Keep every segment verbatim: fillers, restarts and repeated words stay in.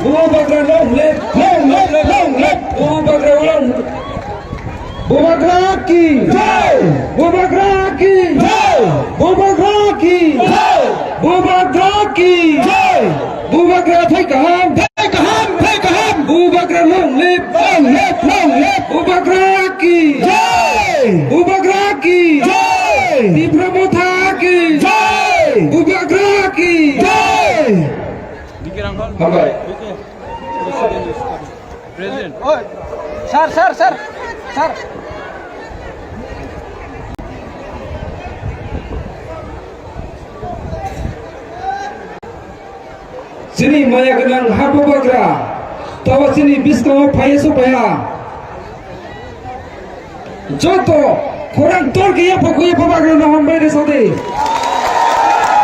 Bubagra long live, long live, long live. Bubagra long. Bubagra ki jai. Bubagra ki jai. Bubagra ki jai. Bubagra ki jai. Bubagra thai kaham, thai kaham, thai kaham. Bubagra long live, long live, long live. Bubagra ki jai. Bubagra ki jai. Tipra Motha ki jai. Bubagra ki jai. Hambai. President. Sir, sir, sir, sir. Chini maya gwnang ha Bubagra, tawa chini biskango phaiya su phaiya. Joto khorang tor khe yapha khe yapha Bubagra no hambai de sadi.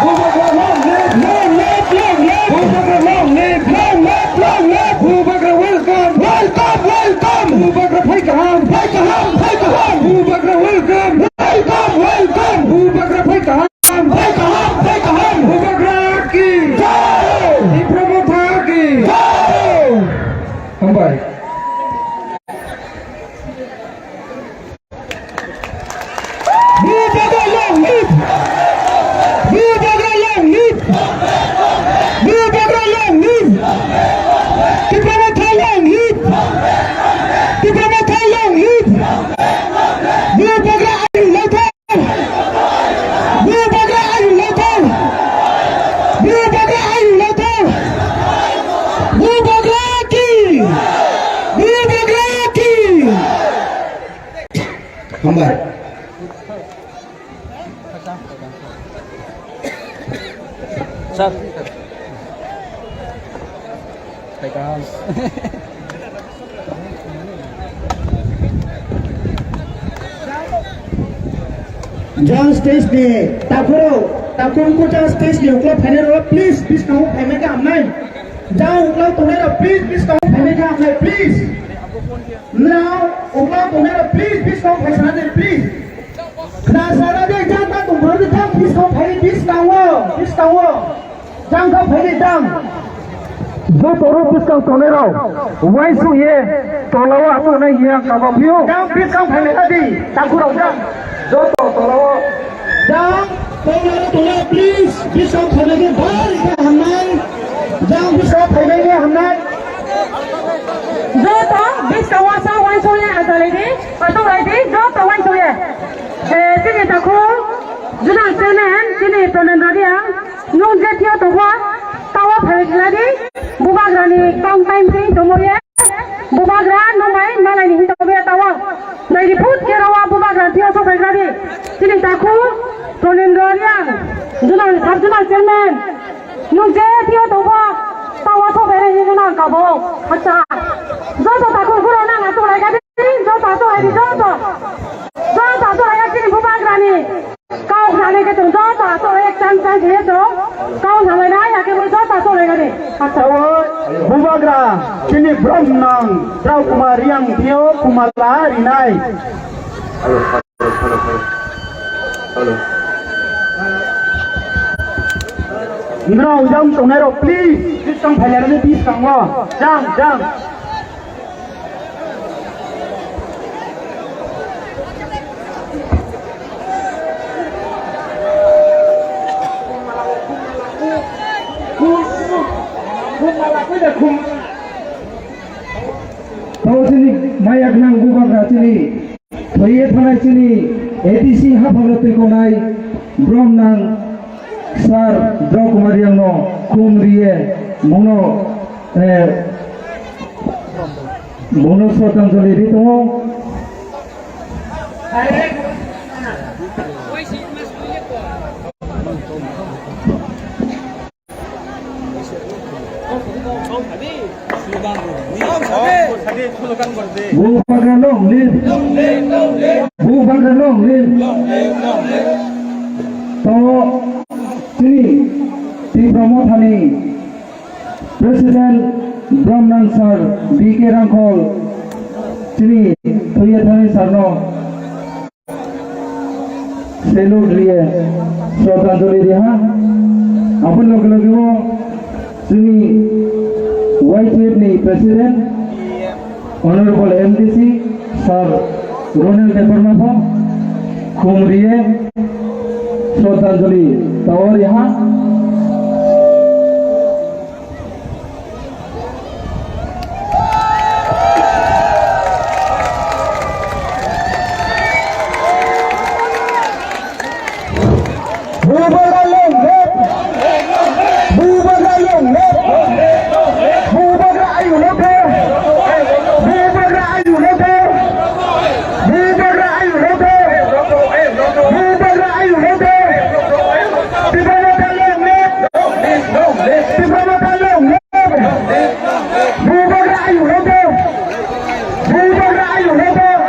Bubagra long live, long live, long live. Bubagra long live, long live, long live. Bubagra welcome, welcome, welcome. Bubagra phai kaham, phai kaham, phai kaham. Bubagra welcome, welcome, welcome. Bubagra phai kaham. Hambai kaham, hambai kaham. Bubagra ki jai. Tipra Motha ki jai. Hambai. Bubagra long live. Bubagra long live. Bubagra long live. Tipra Motha long live. Tipra Motha long live. Bubagra long live. Bubagra ayung lato! Bubagra ayung lato! Bubagra ki! Bubagra ki! Hambai. Sir. Jang stage ni takhurok, takhurok jang stage ni uklo phainai rok, please, please, nang phaimai kha hamnai. Jang uklo tongnai rok, please, please, nang phaimai kha hamnai, please. Nang uklo tongnai rok, please, please, nang phaisana de, please. Khna sana de, jang ta tong bro de, jang, please, nang phai, please, nang wo, please, nang wo. Jang kha phaidi jang. Joto rok bwskang tongnai rok uaisuk ye tola o aswk nai hiya kaba phio. Jang bwskang phailai di, takhurok jang. Joto tola o. Jang tola o tongnai, please, bwskang phailai di, bari khe hamnai. Jang bwskang phailai di hamnai. Joto bwskang o sa uaisuk ye asalai di, patok lai di, joto uaisuk ye. Eh, chini takhuk, Junal chairman, chini Pranendra Reang. Nwng je thio tongkha, tawa phai khladi, bubagrani kang time khe tongmorya, bubagra nwng bai malaini hin tongmorya tawa. Naidi phut khe rawa bubagra thio sok phai khladi. Chini takhuk Pranendra Reang, Junal, sub Junal chairman, nwng je thio tongkha, tawa sok phai nai hin nang kabo. Acha. Joto takhuk guro nang atuk lai kadi, joto atuk lai di, joto. Joto atuk lai chini bubagrani. Kau khna le ke tung joto aso ek chan chan je to. Kau khna le na ya ke bo joto aso le gani. Acha. Tawa bubagra chini brom nang Rao Kumar Reang thio kumala rinai. Nrao jang tongnai rok please, please tong phailai rani bis kango. Jang, jang. Tao chini maya gwnang bubagra chini. Thwiye thanai chini A D C haphangno twikonai brom nang Sir Drao Kumar Reangno khum riye bongno, eh, bongno srotanjali ri tongo. Bubagra long live. Bubagra long live. To chini Tipra Mothani President Bromnang Sir B K Rangkhol chini thwiye thani sir no Salute riye, srotanjali riha. Aboni loge loge o chini Y T President, Honorable M D C, Sir Ronel Debbarma pho khum riye shraddhanjali tawari ha. Bubagra long live! Bubagra long live! Bubagra ayu long live! Bubagra ayu long live! Bubagra ayu long live! Bubagra ayu long live! Tipra Motha long live! Tipra Motha long live! Bubagra ayu long live! Bubagra ayu long live!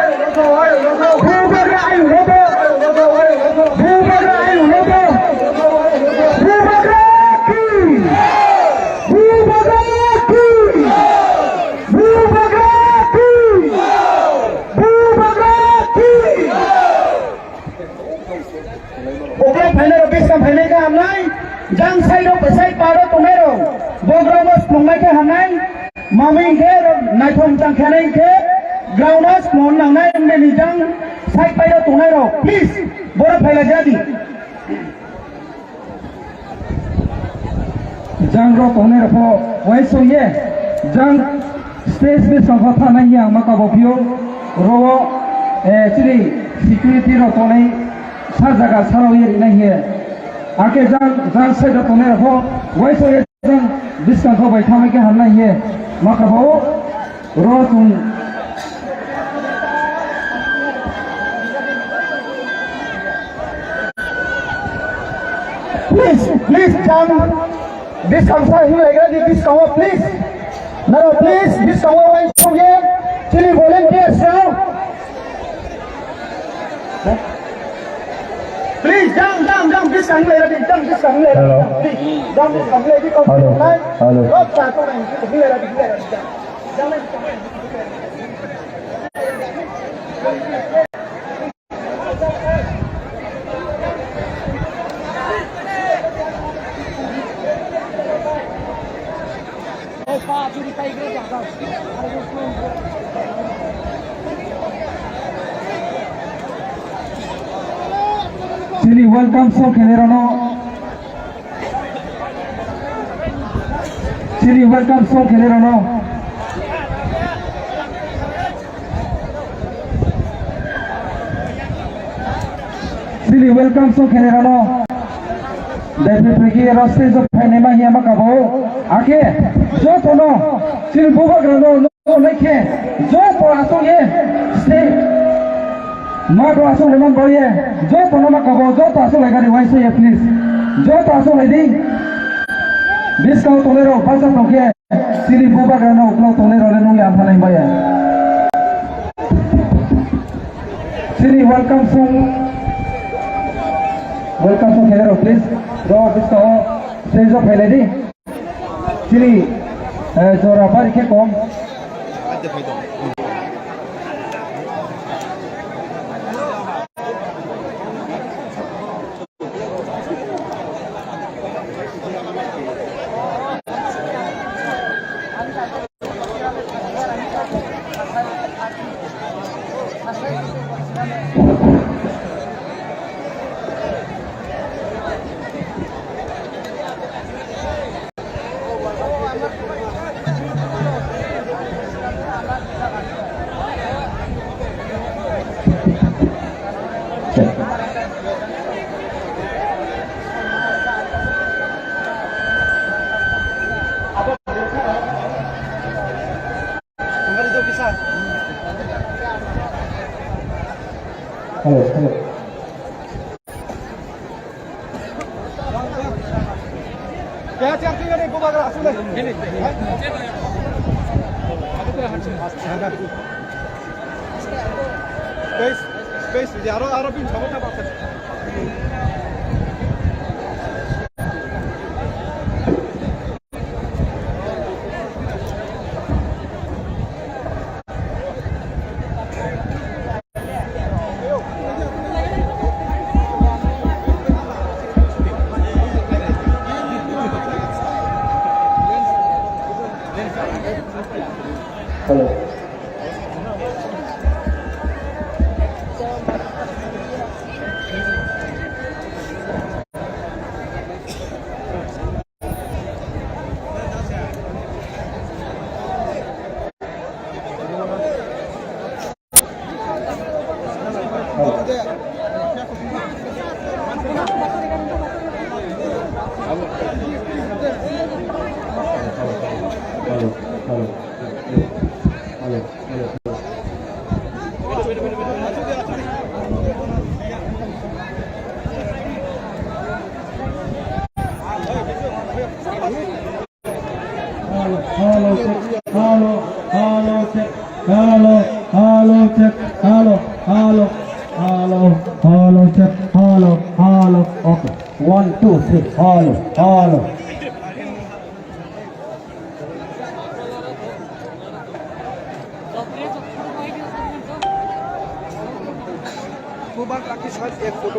Bubagra ayu long live! Bubagra ayu long live! Bubagra ki! Bubagra ki! Bubagra ki! Bubagra ki! Uklok phainai rok bwskang phainai khe hamnai, jang side rok bwsai paro tongnai rok, bogra no slungnai khe hamnai, mami hwnkhe rok naithok jang khenai hwnkhe ground o slung nangnai, hwnkhe ni jang side pai rok tongnai rok, please, borok phailai jadi. Jang rok tongnai rok pho uaisuk ye, jang stage bwskango thanai ya ma kabo phio, ro, eh, chini security rok tongnai sa jaga sarao ye rinai ye. Ake jang, jang side rok tongnai rok pho uaisuk ye jang bwskango bai thanai khe hamnai ye ma kabo. Ro chwng. Please, please, jang. Bwskang sa hinglaigra di bwskango, please. Naro, please, bwskango uaisuk ye. Chini volunteers rok. Please, jang, jang, jang, bwskang hinglaigra di, jang, bwskang hinglaigra di. Hello. Please, jang, bwskang hinglaigra di. Hello. Hello. Rok sa to nang hinglaigra di, hinglaigra di, jang. Chini welcome song khenai rano. Chini welcome song khenai rano. Chini welcome song khenai rano. Daiphai phaikhe ro stage o phainai ma hiya ma kabo. Akhe jotono chini bubagrano. Naikhe, joto aswk ye, stay. Mato aswk lemon boye, joto no makabo, joto aswk lai gari waisa ye, please. Joto aswk lai di. Biskang tongnai rok, basa tongkhe, chini bubagra no uklok tongnai rok le nung ya phalai maya. Chini welcome song, welcome song khenai rok, please. Rok biskang o, stage o phailai di. Chini, eh, jora bari khe kom. Hello, hello. Space, space, aro, aro bin sabota baksa. Hello. Hello, hello, check, hello, hello, check, hello, hello, check, hello, hello, hello, hello, check, hello, hello. Okay, one, two, three, hello, hello.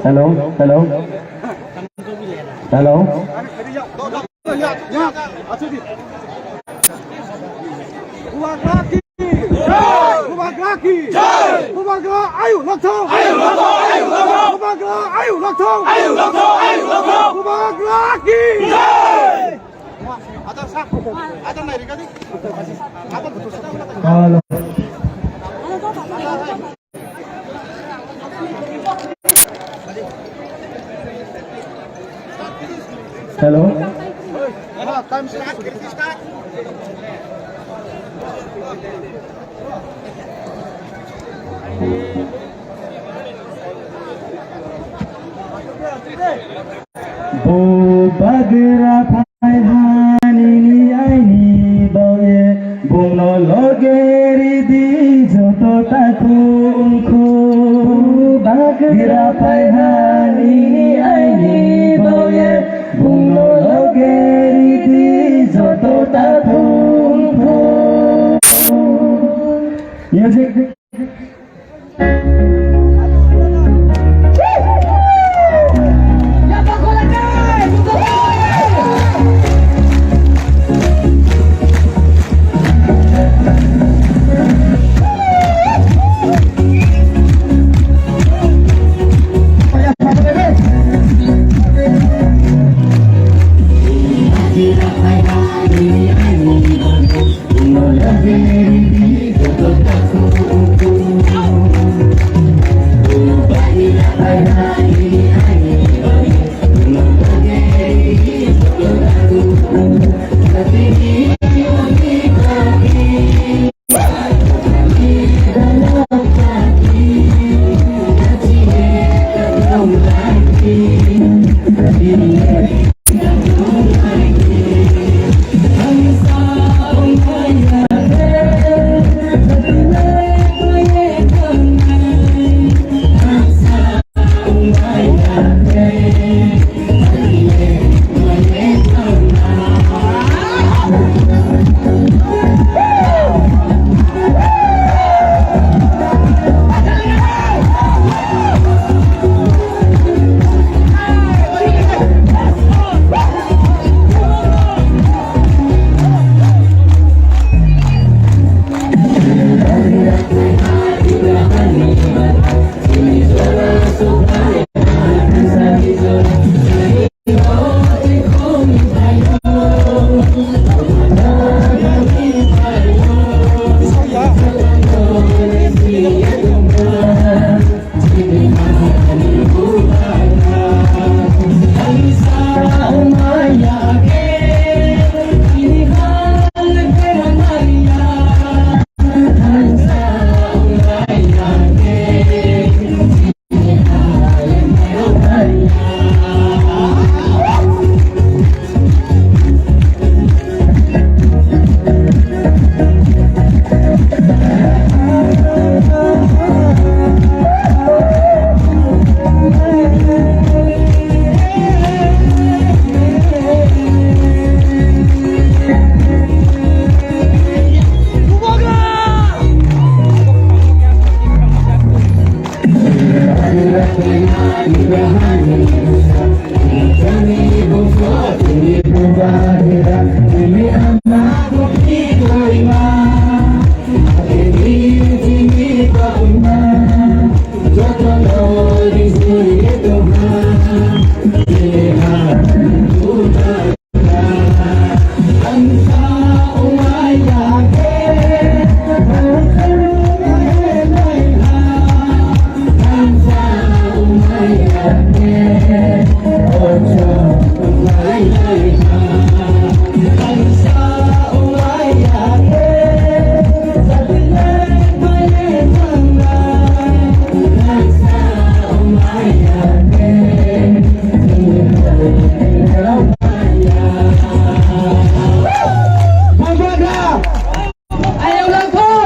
Hello, hello, hello. Bubagra ki! Bubagra ki! Bubagra ayu lokthong! Ayu lokthong! Ayu lokthong! Bubagra ayu lokthong! Ayu lokthong! Ayu lokthong! Bubagra ki! Hello. Hello. Bubagra phai ha nini aini baoye, bungno loge ridi joto takhuk wngkhuk. Bubagra phai ha nini aini baoye, bungno loge ridi joto takhuk wngkhuk. Music.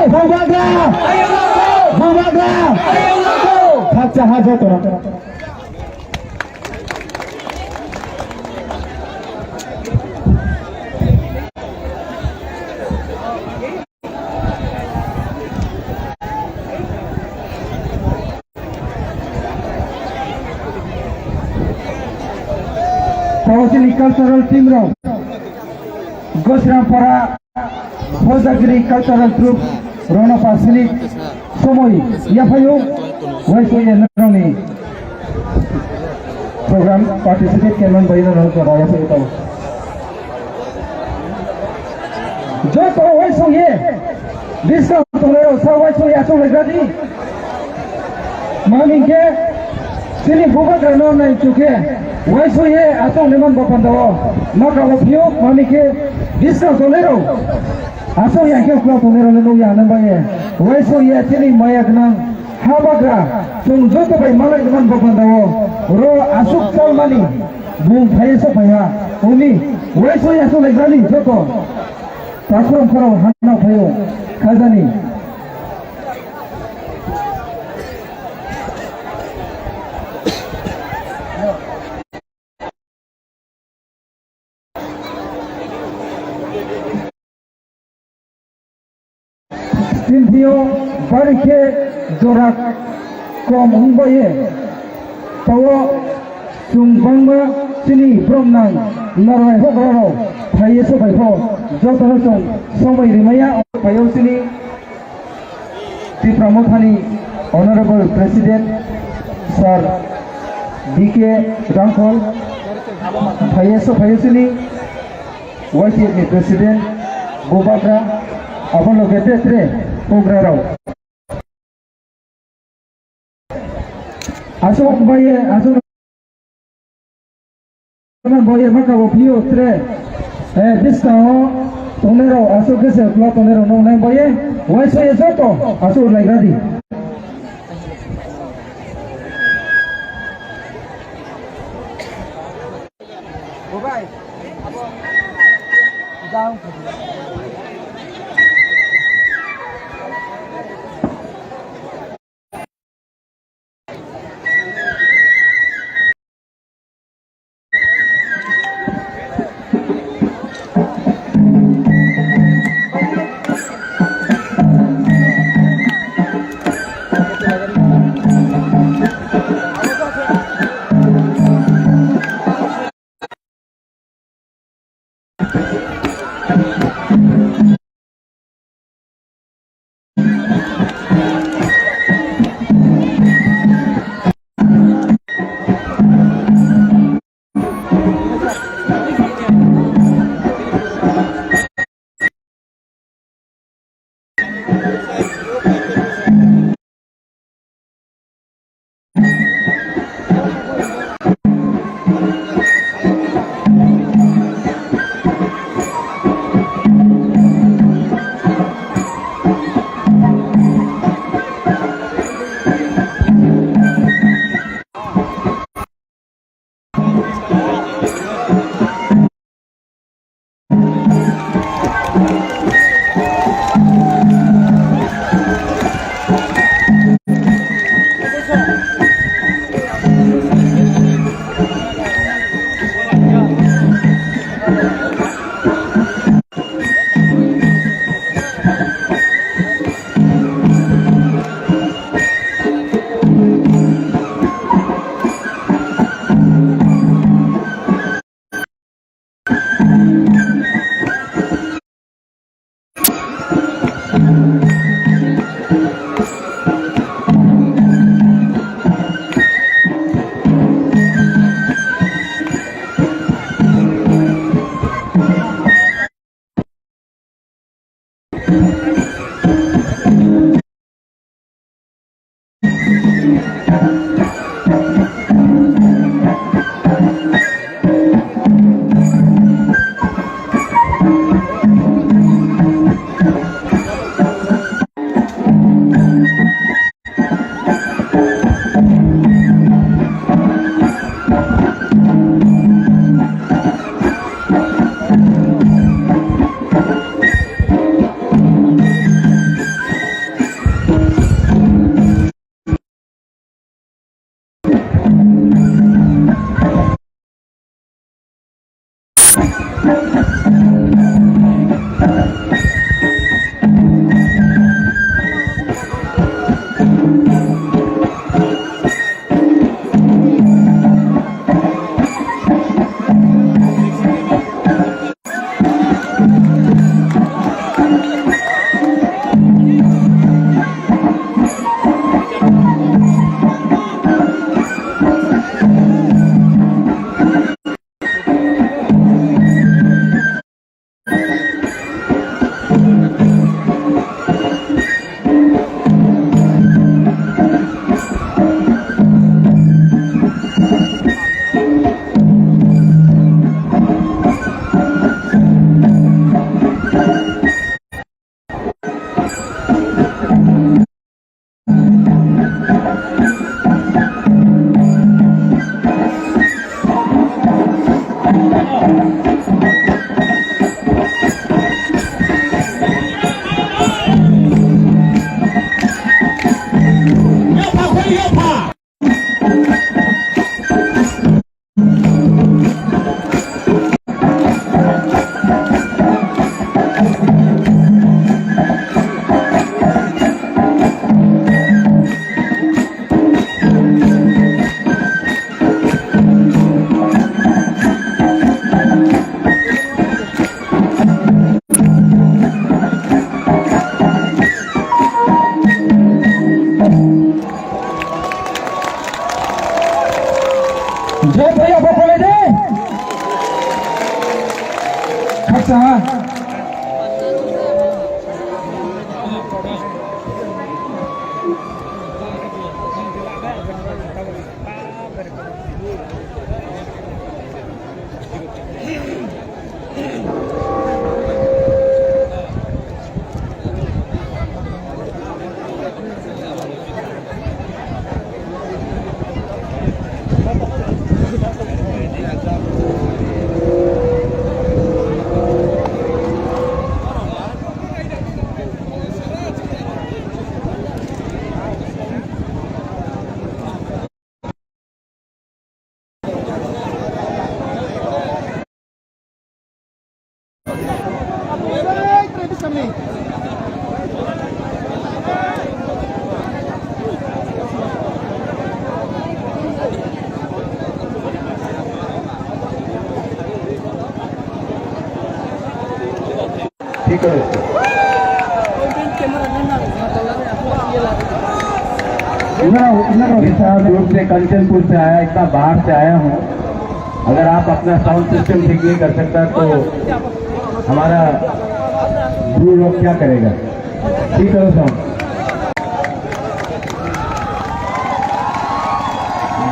Bubagra! Bubagra! Khakcha ha joto. Tawasili cultural team rok Gosrampara Hojagiri cultural group rono pasini somoi yaphayo waiso ye naroni program participate kenan bai naroni program yaphayo tabo. Joto waiso ye biskang tongnai rok sa waiso ye achuk lai gadi. Mami khe chini bubagra no nai chukhe waiso ye achuk leman bapanda o ma kabo phio mami khe biskang tongnai rok. Aswk ya khe ukhla tongnai rok le nukya hwnwi bai ye. Waiso ya chini maya gwnang ha bagra chwng joto bai malai gwnang bo panda o. Ro aswk chalmani bung phaiye sok phaiha. Umi waiso ya sok lai gwnani joto. Takhrom khoro hanao phaio khajani. Chini thio bari khe jora kom wng bai ye. Tao chwng bangma chini borok nang nornai hokra rok phai ye sobai pho joto no chwng somoi rimaya phai o chini Tipra Mothani Honorable President Sir D K Rangkhol, phaiye so phaiye sini Y T F ni President Bubagra, abono gete tre Bubagra rao. Aswk bai ye, aswk bai ye, baka bo phio tre. Eh, bwskango tongnai rok, aswk khe se ulo tongnai rok nuknai bai ye, uaisa ye joto aswk lai gadi. ठीक है। इतना, इतना विशाल रूप से कंचनपुर से आया, इतना बाहर से आया हूँ। अगर आप अपना साउंड सिस्टम ठीक नहीं कर सकता तो हमारा ब्रू लोग क्या करेगा? ठीक करो साउंड।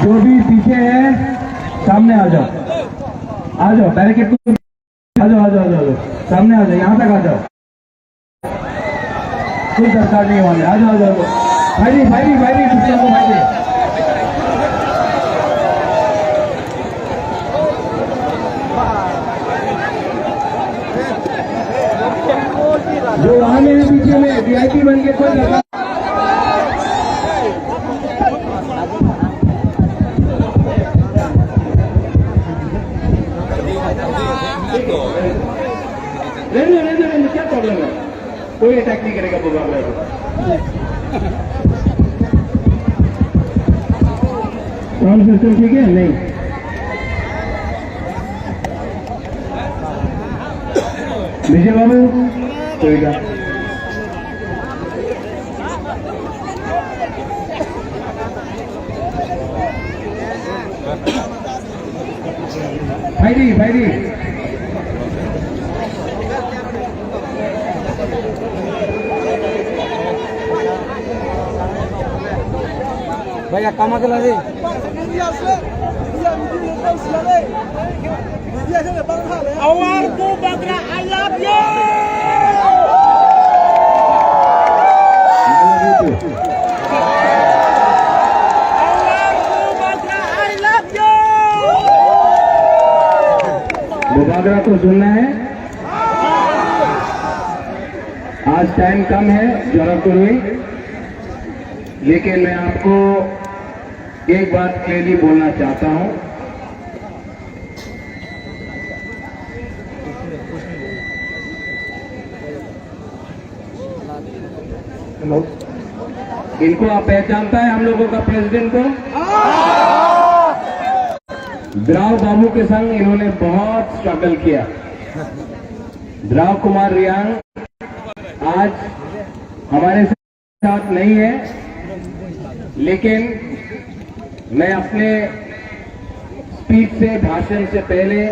जो भी पीछे है, सामने आ जाओ, आ जाओ, बैरिकेड को आ जाओ, आ जाओ, आ जाओ, आ जाओ, सामने आ जाओ, यहाँ तक आ जाओ। कोई दरकार नहीं होने, आ जाओ, आ जाओ, आ जाओ। भाई, भाई, भाई, दूसरे को भाई। जो वहाँ में है पीछे में, वीआईपी बन के कोई दरकार रहने दो, रहने दो, रहने दो, क्या प्रॉब्लम है? कोई अटैक नहीं करेगा बुबागरा को। साउंड सिस्टम ठीक है? नहीं। विजय बाबू, कोई ना। Phaidi, phaidi. Bhaiya, kama kela de. Awar tu bagra, I love you. Awar tu bagra, I love you. Bubagra को सुनना है। आज टाइम कम है, जरा कुरुई, लेकिन मैं आपको एक बात क्लियरली बोलना चाहता हूँ। हेलो, इनको आप पहचानता है हम लोगों का प्रेसिडेंट को? द्राव बाबू के संग इन्होंने बहुत स्ट्रगल किया। द्राव कुमार रियांग आज हमारे साथ नहीं है, लेकिन मैं अपने स्पीच से, भाषण से पहले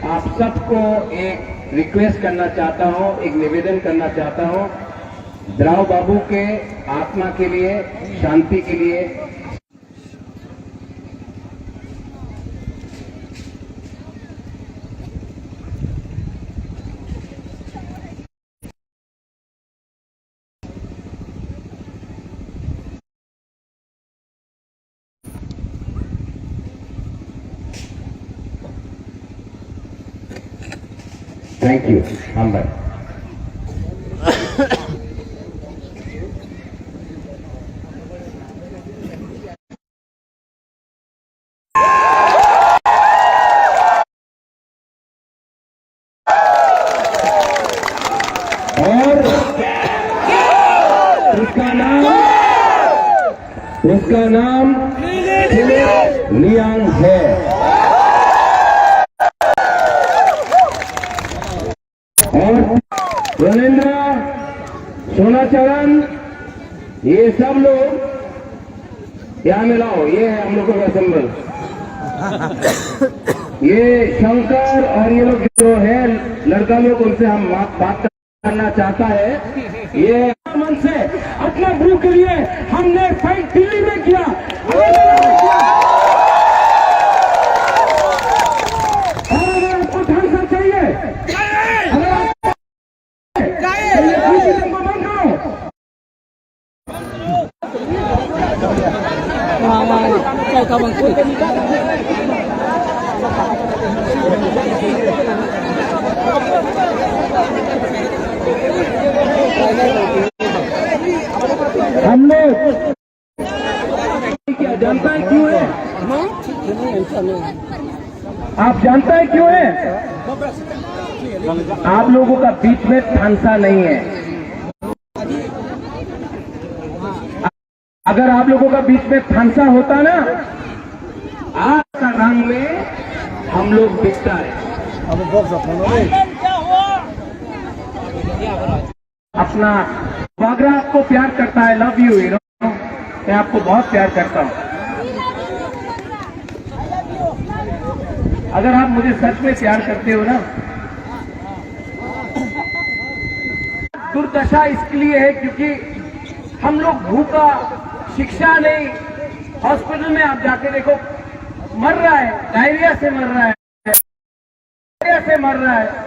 आप सबको एक रिक्वेस्ट करना चाहता हूँ, एक निवेदन करना चाहता हूँ। द्राव बाबू के आत्मा के लिए, शांति के लिए Thank you, Hambai. और उसका नाम, उसका नाम फिलिप लियांग है। और रविंद्र, सोनाचरण, ये सब लोग यहाँ में लाओ, ये है हम लोगों का सिंबल। ये शंकर और ये लोग जो है लड़का लोग, उनसे हम बात, बात करना चाहता है। ये मन से अपने ब्रू के लिए हमने फाइट दिल्ली में किया। अगर आपको ढंग से चाहिए, अगर आप हम लोग क्या जानता है क्यों है? आप जानता है क्यों है? आप लोगों का बीच में फंसा नहीं है। अगर आप लोगों का बीच में फंसा होता ना, आज का रंग में हम लोग बिकता है। अपना बागरा आपको प्यार करता है, लव यू हीरो, मैं आपको बहुत प्यार करता हूँ। अगर आप मुझे सच में प्यार करते हो ना, दुर्दशा इसके लिए है क्योंकि हम लोग भूखा, शिक्षा नहीं, हॉस्पिटल में आप जाके देखो, मर रहा है, डायरिया से मर रहा है, डायरिया से मर रहा है।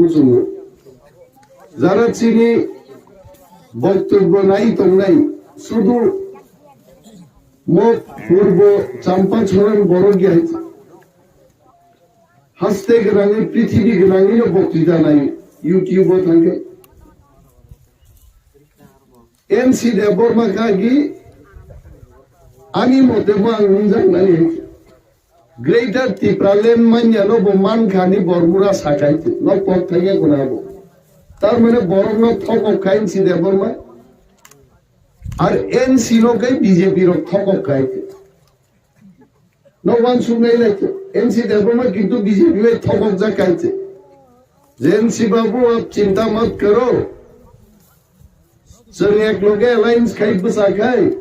Chwng jara chini boktobbo nai tongnai, sudu mo purbo Champachoron borok ya haste gwnangwi, prithibi gwnangwino boktwita nai YouTube-o thangkhe. N C Debbarma kha ki, ani mote bo ang wngjak nai. Greater Tipraland manya no bo mankha ni borbura sakai te, no pok thangya kuna bo. Tar mane borok no thokok kha N C Debbarma. Ar N C no kai B J P rok thokok kha te. No wansuk nai lai te. N C Debbarma kintu B J P bai thokok jak kha te. N C babu, aap chinta mat karo. Chwng ek loge alliance khai bwsa khai,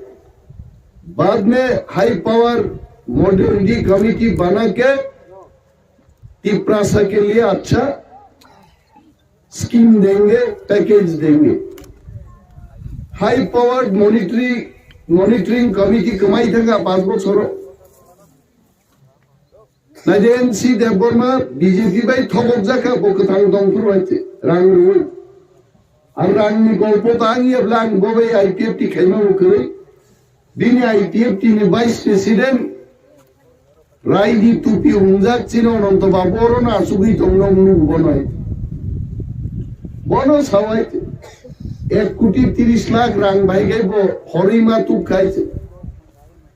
baad mein high power modernity committee bana ke Tiprasa ke liye achha scheme denge, package denge. High powered monitoring, monitoring committee kwmai thangkha panch bochoro. Naidi N C Debbarma B J P bai thokok jakha, bo kwthang dongphuru hai se rang rwi. Ar rang ni golpo ta ang yabla ang bo bai I P F T khaima bo kwrwi. Bini I P F T ni vice president Raidi Tupi hungjak chini Ananto Babu oro no achugwi tong nong nugo bo noi. Bono sawai ek koti tris lakh rang bai gai bo horwi ma tuk khai se.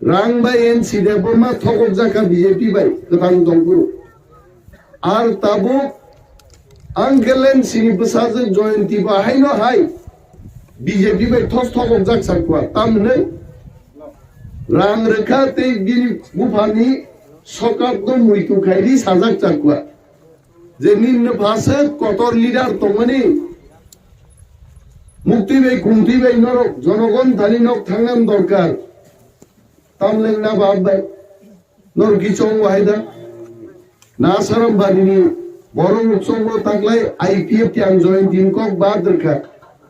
Rang bai N C Debbarma thokok jakha B J P bai kwthang dongphuru. Ar tabuk Uncle N C ni bwsajwk Jayanti bo haino hai B J P bai thos thokok jak sakwa. Tamhinwi rang rwkha tei bini buphani sokap no muitu khairi sajak sakwa. Je ninno phaswk kotor leader tongmani mukti bai kumti bai norok jonogon thani nok thangnan dorkar. Tamleng na bab bai. Nor gichong wahai da. Na Asaram bari ni borok chongo taklai I P F T ang join din kok ba derka.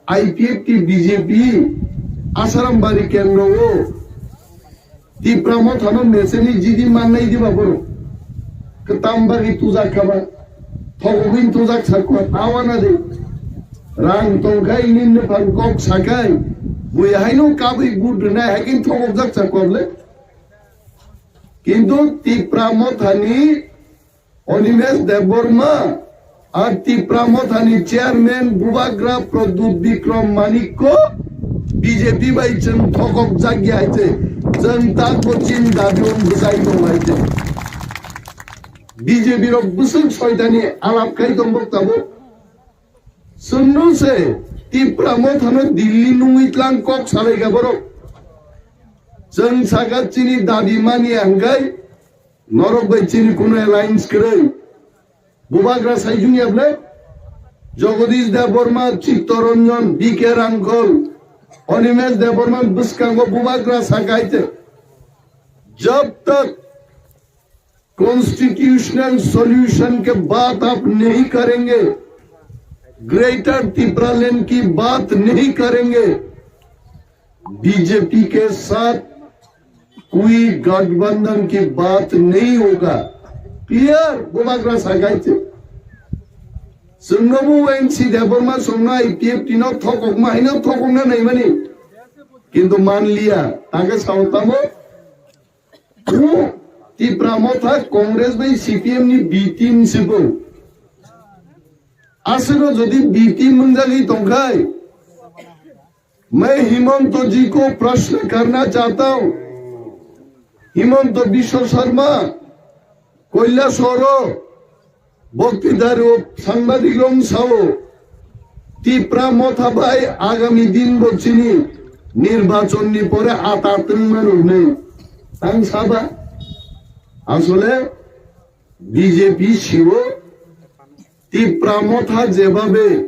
I P F T B J P Asaram bari kendro o. Tipra Motha no mecheni jidi mannai diba borok. Ketam bari tujak kaba. Thogobin tujak sakwa tawana de. Rang tongkai nin ne phan kok sakai. Bui haino kabui but rwnai hakin thogobjak sakwa ble. Kintu Tipra Mothani Animesh Debbarma ar Tipra Mothani chairman Bubagra Pradyut Bikram Manikko B J P bai chwng thokok jak ya hai se, chwng tak bo chini dabi wng bwchai tong hai se. B J P rok bwswk soitani alap khai tong bok tabuk. Chwngno se Tipra Mothano Delhi nungwi tlang kok salai kha borok. Chwng sakha chini dabi mani hwnkhe norok bai chini kuno alliance kwrwi. Bubagra saijung yable Jagadish Debbarma, Chittaranjan, B K Rangkhol, Animesh Debbarma bwskango Bubagra sakha hai te. Jab tak constitutional solution ke baad aap nahi karenge, Greater Tipraland ki baat nahi karenge, B J P ke saath koi gathbandhan ki baat nahi hoga. Clear, Bubagra sakai te. Chwngno bo N C Debbarma chwngno I P F T no thokokma haino thokokna naimani. Kintu manliya, age sao tamo. Bo Tipra Motha Congress bai C P M ni B team se bo. Aswkno jodi B team wngjagwi tongkhai, main Himanta ji ko prashna karna chahta hu, Himanta Biswa Sarma, Kailasahar o, Boktitar o sangbadik rok sao, Tipra Motha bai agami din bo chini nirbachon ni pore ata twngma rok nei. Ang saba, asole B J P sio Tipra Motha jebabe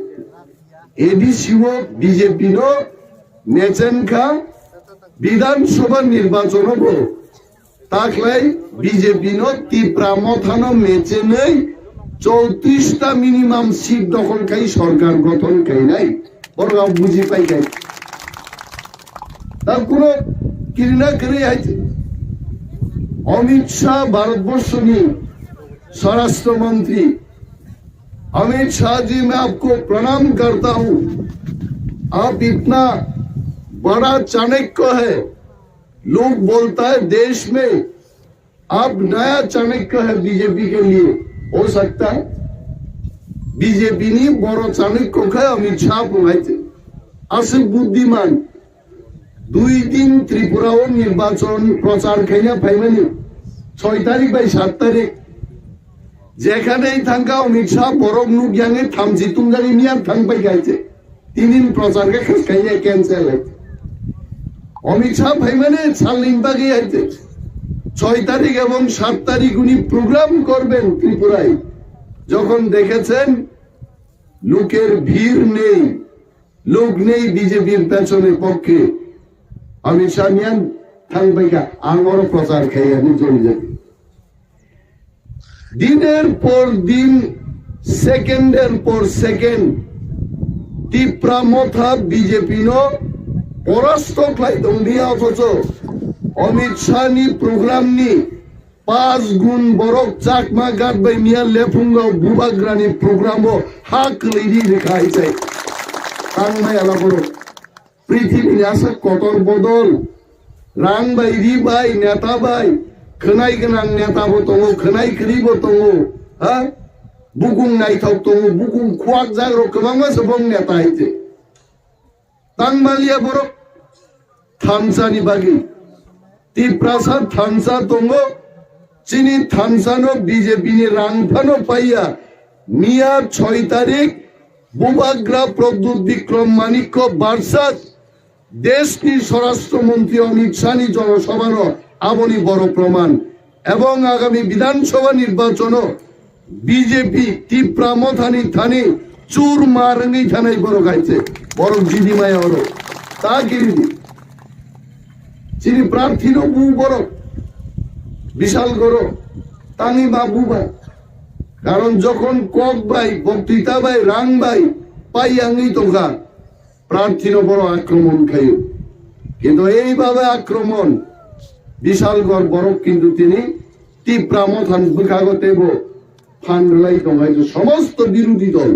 A D C o B J P no mechen kha, Bidhan Sabha nirbachon o bo taklai B J P no Tipra Motha no mechenwi chowtris ta minimum seat dokhol khai sorkar gothon khainai. Borok buji pai khai. Ta kuno kirina kiri hai Amit Shah Bharatborshoni Swarashtra Mantri. Amit शाह जी, मैं आपको प्रणाम करता हूं। आप इतना बड़ा चाणक्य है। लोग बोलता है देश में आप नया चाणक्य है बीजेपी के लिए। हो सकता है। বিজেপি ni boro চাণক্য khe Amit Shah bung hai se. Aswk বুদ্ধিমান. দুই দিন ত্রিপুরাও নির্বাচন প্রচার খাইয়া ফাইমানি, ছয় তারিখ bai সাত তারিখ, যেখানেই থাকা অমিত শাহ বরক নুক ইয়াঙে থামসি তুমজানি মিয়ার থাংপাই গাইছে. তিন দিন প্রচার খাইয়া cancel hai. অমিত শাহ ফাইমানি সালনি বাকি hai se. ছয় তারিখ এবং সাত তারিখ উনি প্রোগ্রাম করবেন ত্রিপুরায়. যখন দেখেছেন লোকের ভিড় নেই, লোক নেই বিজেপির পেছনে পক্ষে, আমি সামিয়ান থাংবাইকা আঙরো প্রচার খাই আমি জমি যাবি. দিনের পর দিন, সেকেন্ডের পর সেকেন্ড তিপ্রা মথা বিজেপি no পরাস্ত খাই দংদিয়া অথচ অমিত শাহ ni প্রোগ্রাম ni পাঁচ গুণ বরক চাকমা গাত bai miya lephungo bubagrani program o ha kwlwi ri rikha hai chai. Tang bai ala borok. Prithibini asa kotor bodol. Rang bai, ri bai, neta bai. Khwnai gwnang neta bo tongo, khwnai kwrwi bo tongo. Ha? Bukung naithok tongo, bukung khuak jagrok kwbangma se bong neta hai chai. Tangmaliya borok thansa ni bagwi. Tiprasa thansa tongo, chini thansa no B J P ni rang phano paiya. Miya choi tarik Bubagra Pradyut Bikram Manikya versus desh ni Swarashtra Mantri Amit Shah ni jonosabha no aboni boro proman. Ebong agami Bidhan Sabha nirbachon o B J P Tipra Motha ni thani chur ma rwngwi thanai borok hai se. Borok jidi maya oro. Ta giridi. Chini prarthi no bu borok. Bishal goro. Tangwi ma bu ba. Karon jokhon kok bai, boktwita bai, rang bai, pai yangwi tongkha. Prarthi no boro akromon khayo. Kintu ei babe akromon, Bishalgor borok kintu tini Tipra Motha ni bwkhago teibo phan rwlai tong hai somosto birodhi dol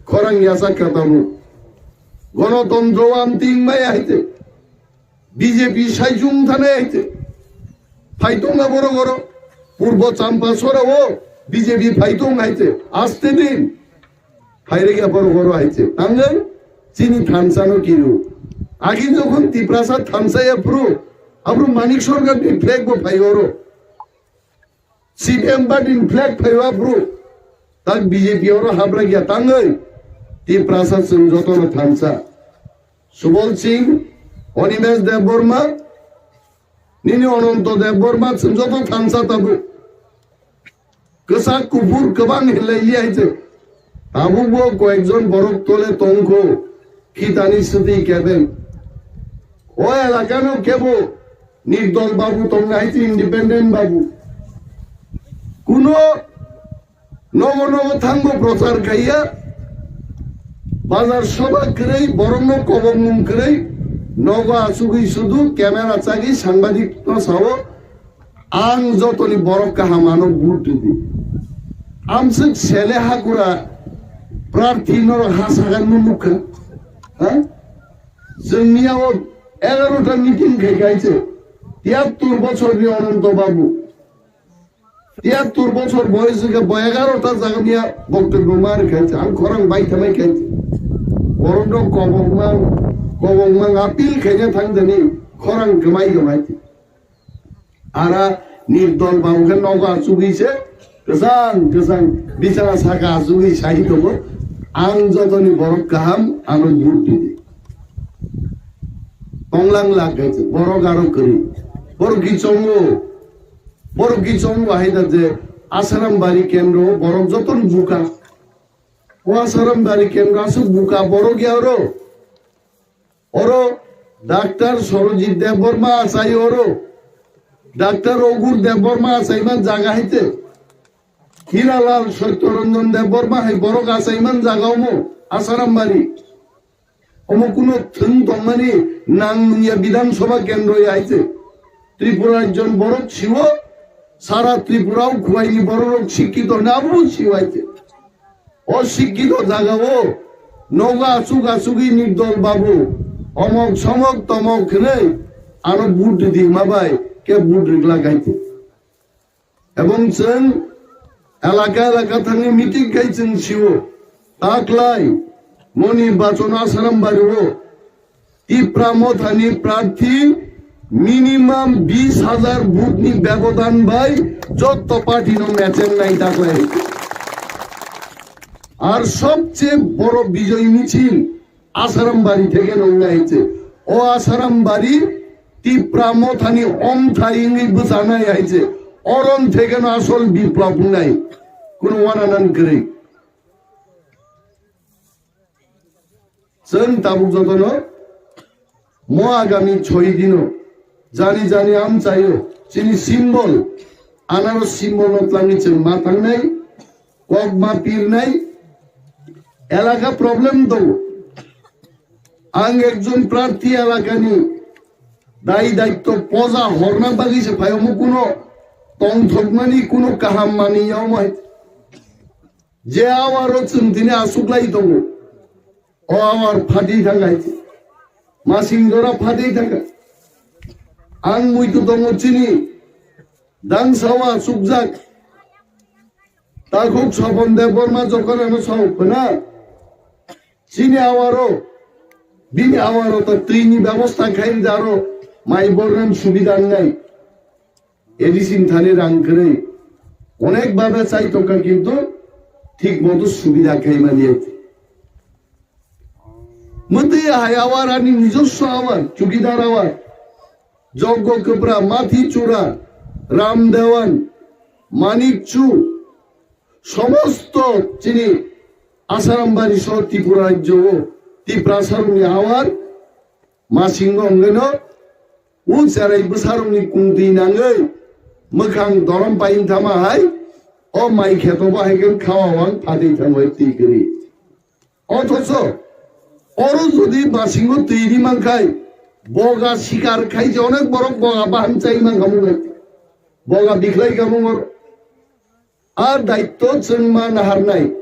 khorang yachak kha tabuk. Gonotontro amting maya hai te. B J P saichung thane hai te. Phai tong na borok oro. Purbo Champasora o B J P phai tong hai te. Aste din. Phairega borok oro hai se. Tangwi chini thansa no kiru. Agi jokhon Tiprasa thansa ya phuru, aphuru Manik Sarkar ni flag bo phai oro. C P M party ni flag phai o aphuru. Tak B J P oro habra ya tangwi. Tiprasa chwng joto no thansa. Subol Singh, Animesh Debbarma, nini Ananto Debbarma chwng joto thansa tabuk. Kwchak kuphur kwbang hinlai li hai se. Tabukbo koyekjon borok tole tongkho, khitani swtwi kebeng. O elakano kebo nirdol babu tongna hai se, independent babu. Kuno nogo nogo thangbo prochar khaiya, bazar soba kwrwi, borokno kobokmung kwrwi, nogo achugwi sudu camera chagwi sangbadik no sao, Ang jotoni borok kaham ano vote ridi. Amswk sele hakura prarthi norok ha sagan no nukha. Ha? Chwngni abo egarota meeting khai kaise. Tiyattur bochorni Ananto Babu. Tiyattur bochor boyos hwnkhe bo egarota jaga miya boktobyo ma rwkha kaise. Ang khorang bai thamai kaise. Borokno kobokmang, kobokmang appeal khaina thangdani khorang kwmai kwmai. Ara nirdol ba hwnkhe nogo achugwi se kwchang kwchang bichara saka achugwi sai tongo. Ang jotoni borok kaham ano vote ridi. Tonglang lak hai se borok aro kwrwi. Borok kichongo. Borok kichongo hai da je Asaram bari kendro borok jotoni buka. O Asaram bari kendro aswk buka borok ya oro. Oro Doctor Sarojit Debbarma achai oro. Doctor Ogur Debbarma achaiman jaga haite. Hiralal Satyaranjan Debbarma hai borok achaiman jaga omo Asaram bari. Omo kuno thwng tongmani nang nungya Bidhan Sabha kendro ya haite. Tripura ekjon borok siwo sara Tripura o khuaini borok rok sikkito na abo siwo haite. O sikkito jagao nogo achuk achugwi nirdol babu omok somok tomok hwnwi ano vote ridi hwnma bai khe vote rwgwlak hai twi. Ebong chwng elaka elaka thangwi meeting khai chwng sio, taklai mo nirbachon Asaram bario Tipra Mothani prarthi minimum bis hajar vote ni bebodan bai jotto party no mechengnai taklai. Ar sobche boro bijoy michil Asaram bari theke nongnai hai se. O Asaram bari Tipra Mothani omthai wngwi bwchanai hai se. Orom theke no asol biplop wngnai. Kuno wananan kwrwi. Chwng tabuk jotono mo agami choi dino jani jani amchaio chini symbol, anaro symbol no twlangwi chwng ma thangnai, kok ma pirnai, elaka problem tongo. Ang ekjon prarthi elakani dai daitto poja horna bagwi se phaio, omo kuno tongthokmani kuno kaham manwi ya omo hai. Je awaro chwng tini achuklai tongo, o awar phatwi thangkha, masing jora phatwi thangkha. Ang muitu tongo chini dangsa o achukjak, takhuk Sopon Debbarma jokhon ano sao khwna, chini awaro, bini awaro to twini bebosta khai rida aro mai bornam subida wngnai. A D C ni thani rang kwrwi onek bhabe chai tongkha, kintu thik moto subida khai manya. Mwtwi hai awar ani nijoswo awar, chukidar awar. Joggo Kwpra, Mathi Chura, Ram Dewan, Manik Chu, somosto chini Asaram bari so Tripura rajyo o Tiprasa rokni awar masingo wngwi no, o cherai bwsarokni kungtwi nangwi mwkhang dorom paiyung thama hai, o mai kheto bo hai khe khawa wang phatwi thangwi twi kwrwi. Othocho oro jodi masingo twi ri mankhai, boga sikar khai je onek borok boga baham chai mankha mung hai, boga bikhlai kha mung oro. A daitto chwng ma naharnai.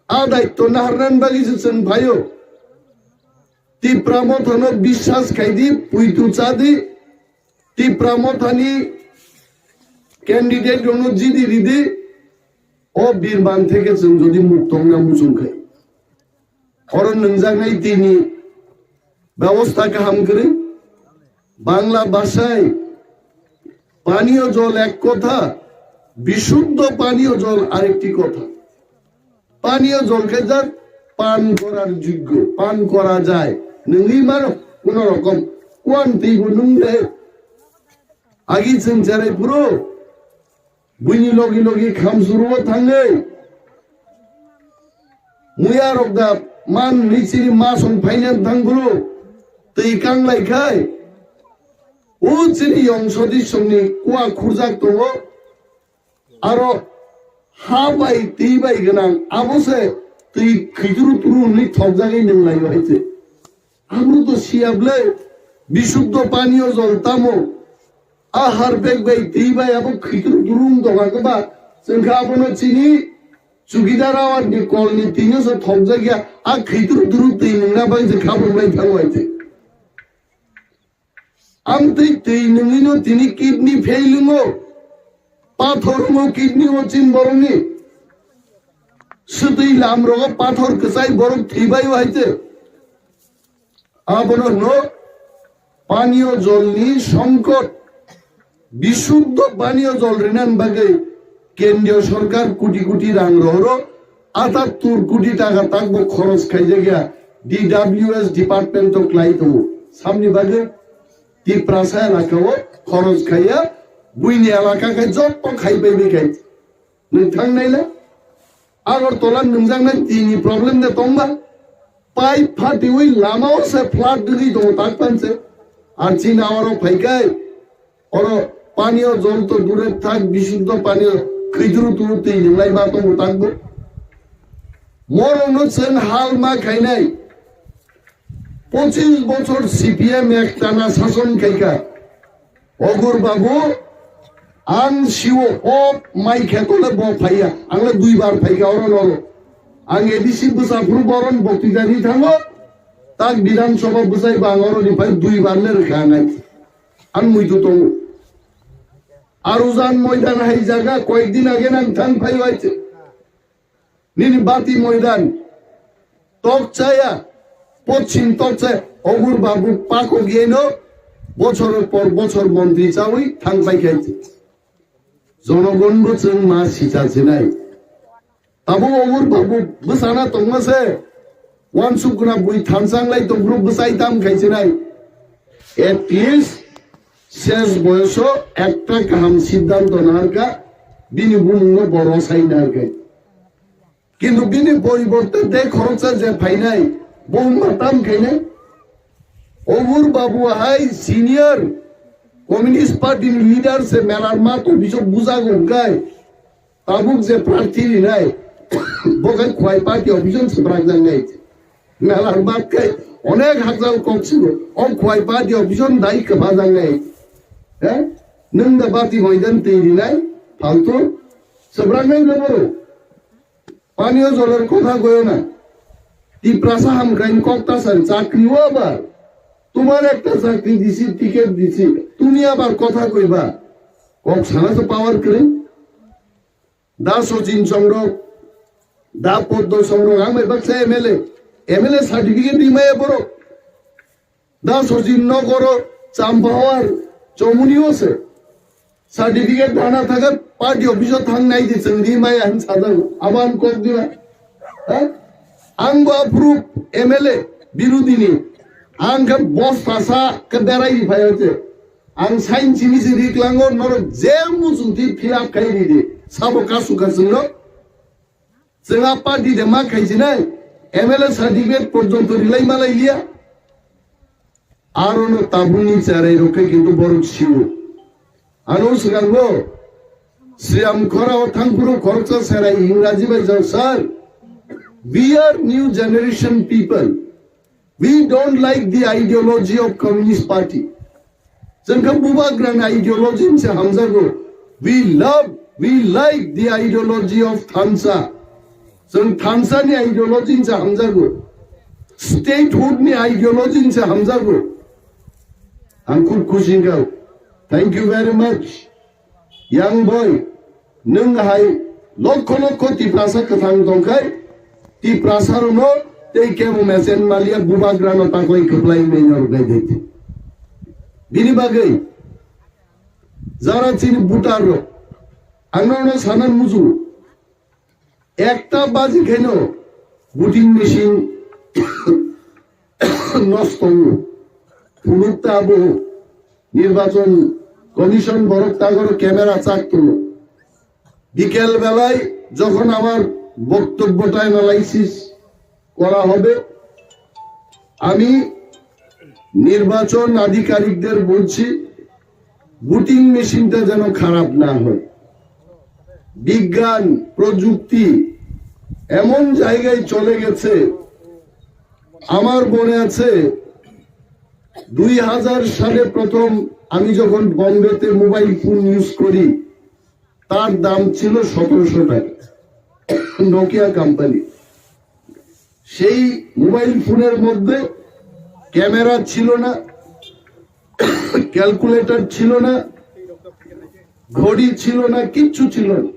A daitto naharnani bagwi se chwng phaio. Tipra Mothano biswas khaidi, puitu chadi, Tipra Mothani candidate rokno jidi ridi, o birman theke chwng jodi mukto wngna muchung khai. Oro nwngjaknai tini ব্যবস্থা kaham kwrwi. Bangla ভাষায় পানীয় জল এক কথা, বিশুদ্ধ পানীয় জল আরেকটি কথা। পানীয় জল khe jak পান করার যোগ্য, পান করা যায়। Nwngwi mano kuno rokom kuan twibo nwng de. Agi chwng cherai phuru buini logi logi khamsuru o thangwi muya rok da man richiri masong phaina thangphuru twi kanglai khai o chini yong sodi songni kua khurjak tongo. Aro ha bai twi bai gwnang, abo se twi khituru turu hwnwi thokjagwi nwng laio hai se. Abo to siya ble, bisuddho paniyo jol tamo? A harpek bai twi bai abo khituru turu wng tongkha khe ba, chwng khe abono chini chukidar awar ni kol ni twi no se thokjak ya, a khituru turu twi nwngna bai se khabrum lai thango hai se. Amtwi twi nwngwino tini kidney fail wngo, pathor wngo kidney o chin borokni. Swtwi lam rogo pathor kwchai borok thwibai o hai se. Abono hwno paniyo jolni songkot. Bisuddho paniyo jol rinani bagwi kendriyo sorkar koti koti rang rohoro, atattur koti taka takbo khoros khaijakya D W S department o klai tongo. Samni bagwi Tiprasa elaka o khoros khaiya, buini elaka khai jotto khai bai bai khai. Nwng thang naila? Agartala nwngjaknai tini problem de tongba? Pipe phatiwi lama o se flood dwgwi tongo tak panse. Ar chini awaro phaikai. Oro paniyo jol to dure thak, bisuddho paniyo khwitru turu twi nwnglai ma tongo takbo. Morokno chwng hal ma khainai. Pochis bochor C P M ektana sason khaikha. Ogur babu, ang siwo o mai khetole bo phaiya. Ang le duibar phaikha oro noro. Ang A D C bwsa phuru boron bokti jani thango, tak Bidhan Sabha bwsai ba ang oro ni phai dui bar le rwkha nai. Ang muitu tongo. Arujan moidan hai jaga koyek din age nang thang phai waite. Nini bati moidan. Tok chaya, pochim tok chaya, Ogur Babu pakok yeno bochor por bochor montri chawi thang phai khaite. Jonogon bo chwng ma sicha sinai. Tabuk Ogur Babu bwsana tongma se, wansuk guna bui thansa wnglai tongphuru bwsai tam khai sinai. At least ses boyoso ekta kaham siddhanto naharkha, bini bumungno bo rosai naharkha. Kintu bini poriborte de khoroksa je phainai, bo wngma tam khainai. Ogur Babu hai senior Communist Party ni leader se melar mato bisok bujago hwnkhe, tabuk je prarthi rinai, bo khe Khwai party office o swprak jak nai. Melar mat khe onek hakjal kok sigo, o Khwai party office o dai kwpha jak nai. He? Nwng da bati moidan twi rinai, faltu swprak nai no boro. Paniyo jolor kotha goyo na. Tiprasa hamkrain kok tasari chakri o abar. Tumar ekta chakri disi, ticket disi. Tumi abar kotha koiba. Kok sana se power kwrwi. Da Sachin Chongrok, da Poddo Chongrok, ang bai baksa M L A. M L A certificate di maya borok. Da Sachin nogoro Champahawar chomuni o se. Certificate dana thagat party office o thang nai di chwng di maya hin sajak. Abo ang kok di ba. Ha? Ang bo approve M L A birudini. Ang khe boss tasa khe berai di phai hote. Ang sign chini si ri klango norok je muchung di fill up khai ri di. Sabo kasu kasung no. Chwng a party de ma khai sinai, M L A certificate porjonto rilai malai liya. Aro no tabukni cherai rok khe kintu borok siwo. Ano swkango Sriam khorao thangphuru khoroksa cherai Ingraji bai jao, "Sir, we are new generation people. We don't like the ideology of Communist Party." Chwng khe bubagrani ideology se hamjago. We love, we like the ideology of thansa. Chwng thansa ni ideology se hamjago. Statehood ni ideology se hamjago. Ang khub khusi wngkha. Thank you very much. Young boy, nwng hai lokho lokho Tiprasa kwthang tongkhai, Tiprasa rokno tei kebo mesen maliya bubagrano taklai kwplai wngwi norok nai de. Bini bagwi jara chini voter rok, ang norokno sana muchungo, ekta baji khaino voting machine nosto wngo. Phunuk ta abo nirbachon commission borok tagoro camera chak tongo. বিকেল বেলায় যখন আমার বক্তব্যটা অ্যানালাইসিস করা হবে, আমি নির্বাচন আধিকারিকদের বলছি, ভোটিং মেশিনটা যেন খারাপ না হয়। বিজ্ঞান, প্রযুক্তি এমন জায়গায় চলে গেছে, আমার মনে আছে দুই হাজার সালে প্রথম আমি যখন বোম্বেতে মোবাইল ফোন ইউজ করি, তার দাম ছিল সতেরোশো টাকা, নোকিয়া কোম্পানি। সেই মোবাইল ফোনের মধ্যে ক্যামেরা ছিল না, ক্যালকুলেটর ছিল না, ঘড়ি ছিল না, কিচ্ছু ছিল না।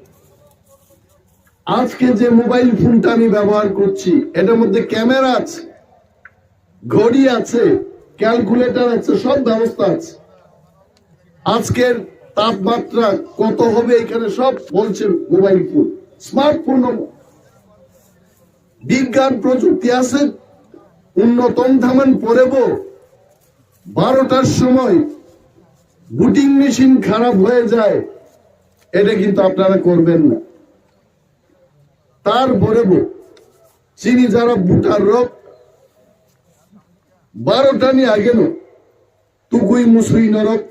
আজকে যে মোবাইল ফোনটা আমি ব্যবহার করছি, এটার মধ্যে ক্যামেরা আছে, ঘড়ি আছে, ক্যালকুলেটর আছে, সব ব্যবস্থা আছে। আজকের তাপমাত্রা কত হবে এখানে সব বলছে মোবাইল ফোন, স্মার্টফোন। বিজ্ঞান প্রযুক্তি আছে, উন্নত থামান পরেও বারোটার সময় ভোটিং মেশিন খারাপ হয়ে যায়, এটা কিন্তু আপনারা করবেন না। তারপরেও চিনি যারা ভোটার রক বারোটা নি আগে নো তুকুই মুসুই নরক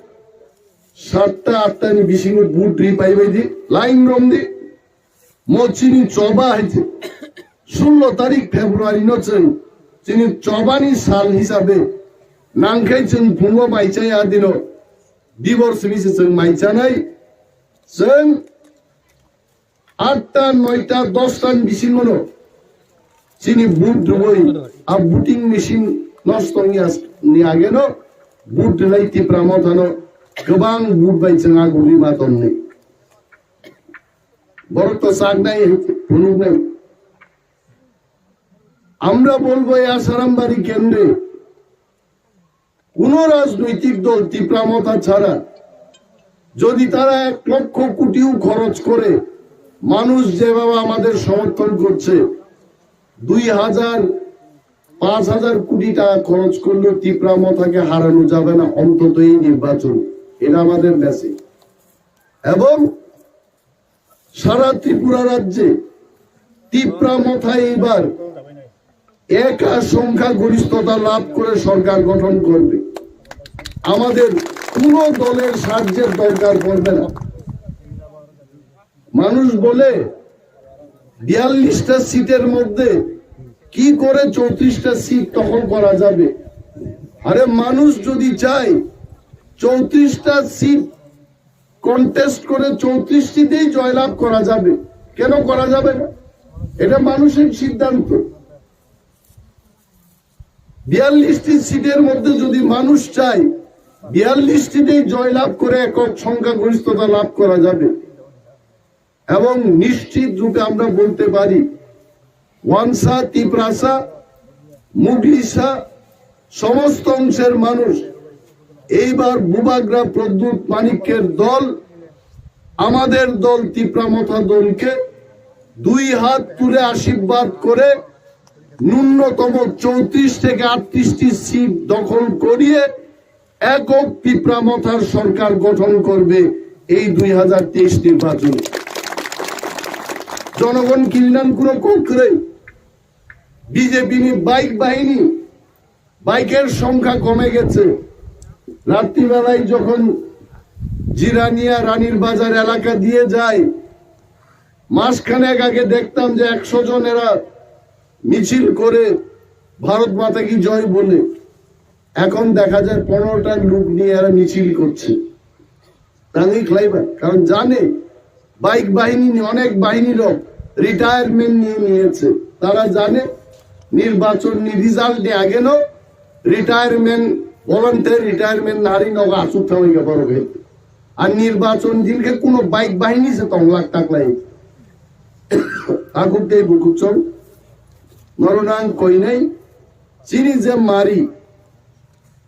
সাতটা আটটা নি বিসিং ভোট রি পাইবাই দি লাইন রম দি mo chini choba hai se sullo tarik February no chwng chini chobani sal hisabe nangkhai chwng phungo maichaya dino dibor simi se chwng maichanai chwng atta noita dosta ni bisingo no Chini vote rwui a voting machine nosto wngya ni ageno vote rwnai Tipra Mothano kwbang vote bai chwng agugwi ma tongni. Borok to saknai, phunuknai. আমরা বলবো এই আসারামবাড়ি কেন্দ্রে কোনো রাজনৈতিক দল তিপ্রা মথা ছাড়া যদি তারা এক লক্ষ কোটিও খরচ করে, মানুষ যেভাবে আমাদের সমর্থন করছে, দুই হাজার, পাঁচ হাজার কোটি টাকা খরচ করলেও তিপ্রা মথাকে হারানো যাবে না, অন্তত এই নির্বাচন। এটা আমাদের মেসেজ। এবং সারা ত্রিপুরা রাজ্যে তিপ্রা মথা এইবার একা সংখ্যাগরিষ্ঠতা লাভ করে সরকার গঠন করবে। আমাদের কোনো দলের সাহায্যের দরকার পড়বে না। মানুষ বলে বিয়াল্লিশটা সিটের মধ্যে কি করে চৌত্রিশটা সিট দখল করা যাবে। আরে, মানুষ যদি চায় চৌত্রিশটা সিট কন্টেস্ট করে চৌত্রিশটিতেই জয়লাভ করা যাবে, কেন করা যাবে না? এটা মানুষের সিদ্ধান্ত। বিয়াল্লিশটি সিটের মধ্যে যদি মানুষ চায় বিয়াল্লিশটিতেই জয়লাভ করে একক সংখ্যাগরিষ্ঠতা লাভ করা যাবে, এবং নিশ্চিত রূপে আমরা বলতে পারি ওয়ানসা, তিপ্রাসা, মুগলিসা, সমস্ত অংশের মানুষ এইবার বুবাগ্রা প্রদ্যুৎ মানিক্যের দল, আমাদের দল তিপ্রা মথা দলকে দুই হাত তুলে আশীর্বাদ করে ন্যূনতম চৌত্রিশ থেকে আটত্রিশটি সিট দখল করিয়ে একক তিপ্রা মথার সরকার গঠন করবে এই দুই হাজার তেইশ নির্বাচনে। জনগণ কিনান কোনো কক্রে বিজেপি নি বাইক বাহিনী, বাইকের সংখ্যা কমে গেছে। রাত্রিবেলায় যখন জিরানিয়া রানীর বাজার এলাকা দিয়ে যাই, মাসখানেক আগে দেখতাম যে একশো জন এরা মিছিল করে ভারত মাতা কি জয় বলে। এখন দেখা যায় পনেরোটা লোক নিয়ে এরা মিছিল করছে। তাই খাইবা, কারণ জানে বাইক বাহিনী নিয়ে, অনেক বাহিনী লোক রিটায়ারমেন্ট নিয়ে নিয়েছে। তারা জানে নির্বাচন নি রিজাল্ট নিয়ে আগে নো রিটায়ারমেন্ট, ভলান্টিয়ার রিটায়ারমেন্ট নারী নগ আসুক থামাইকে বড় হয়ে। আর নির্বাচন দিনকে কোনো বাইক বাহিনী সে তংলাক তাকলাই। Akuk tei bukuchong, norok nang koinai, chini je mari,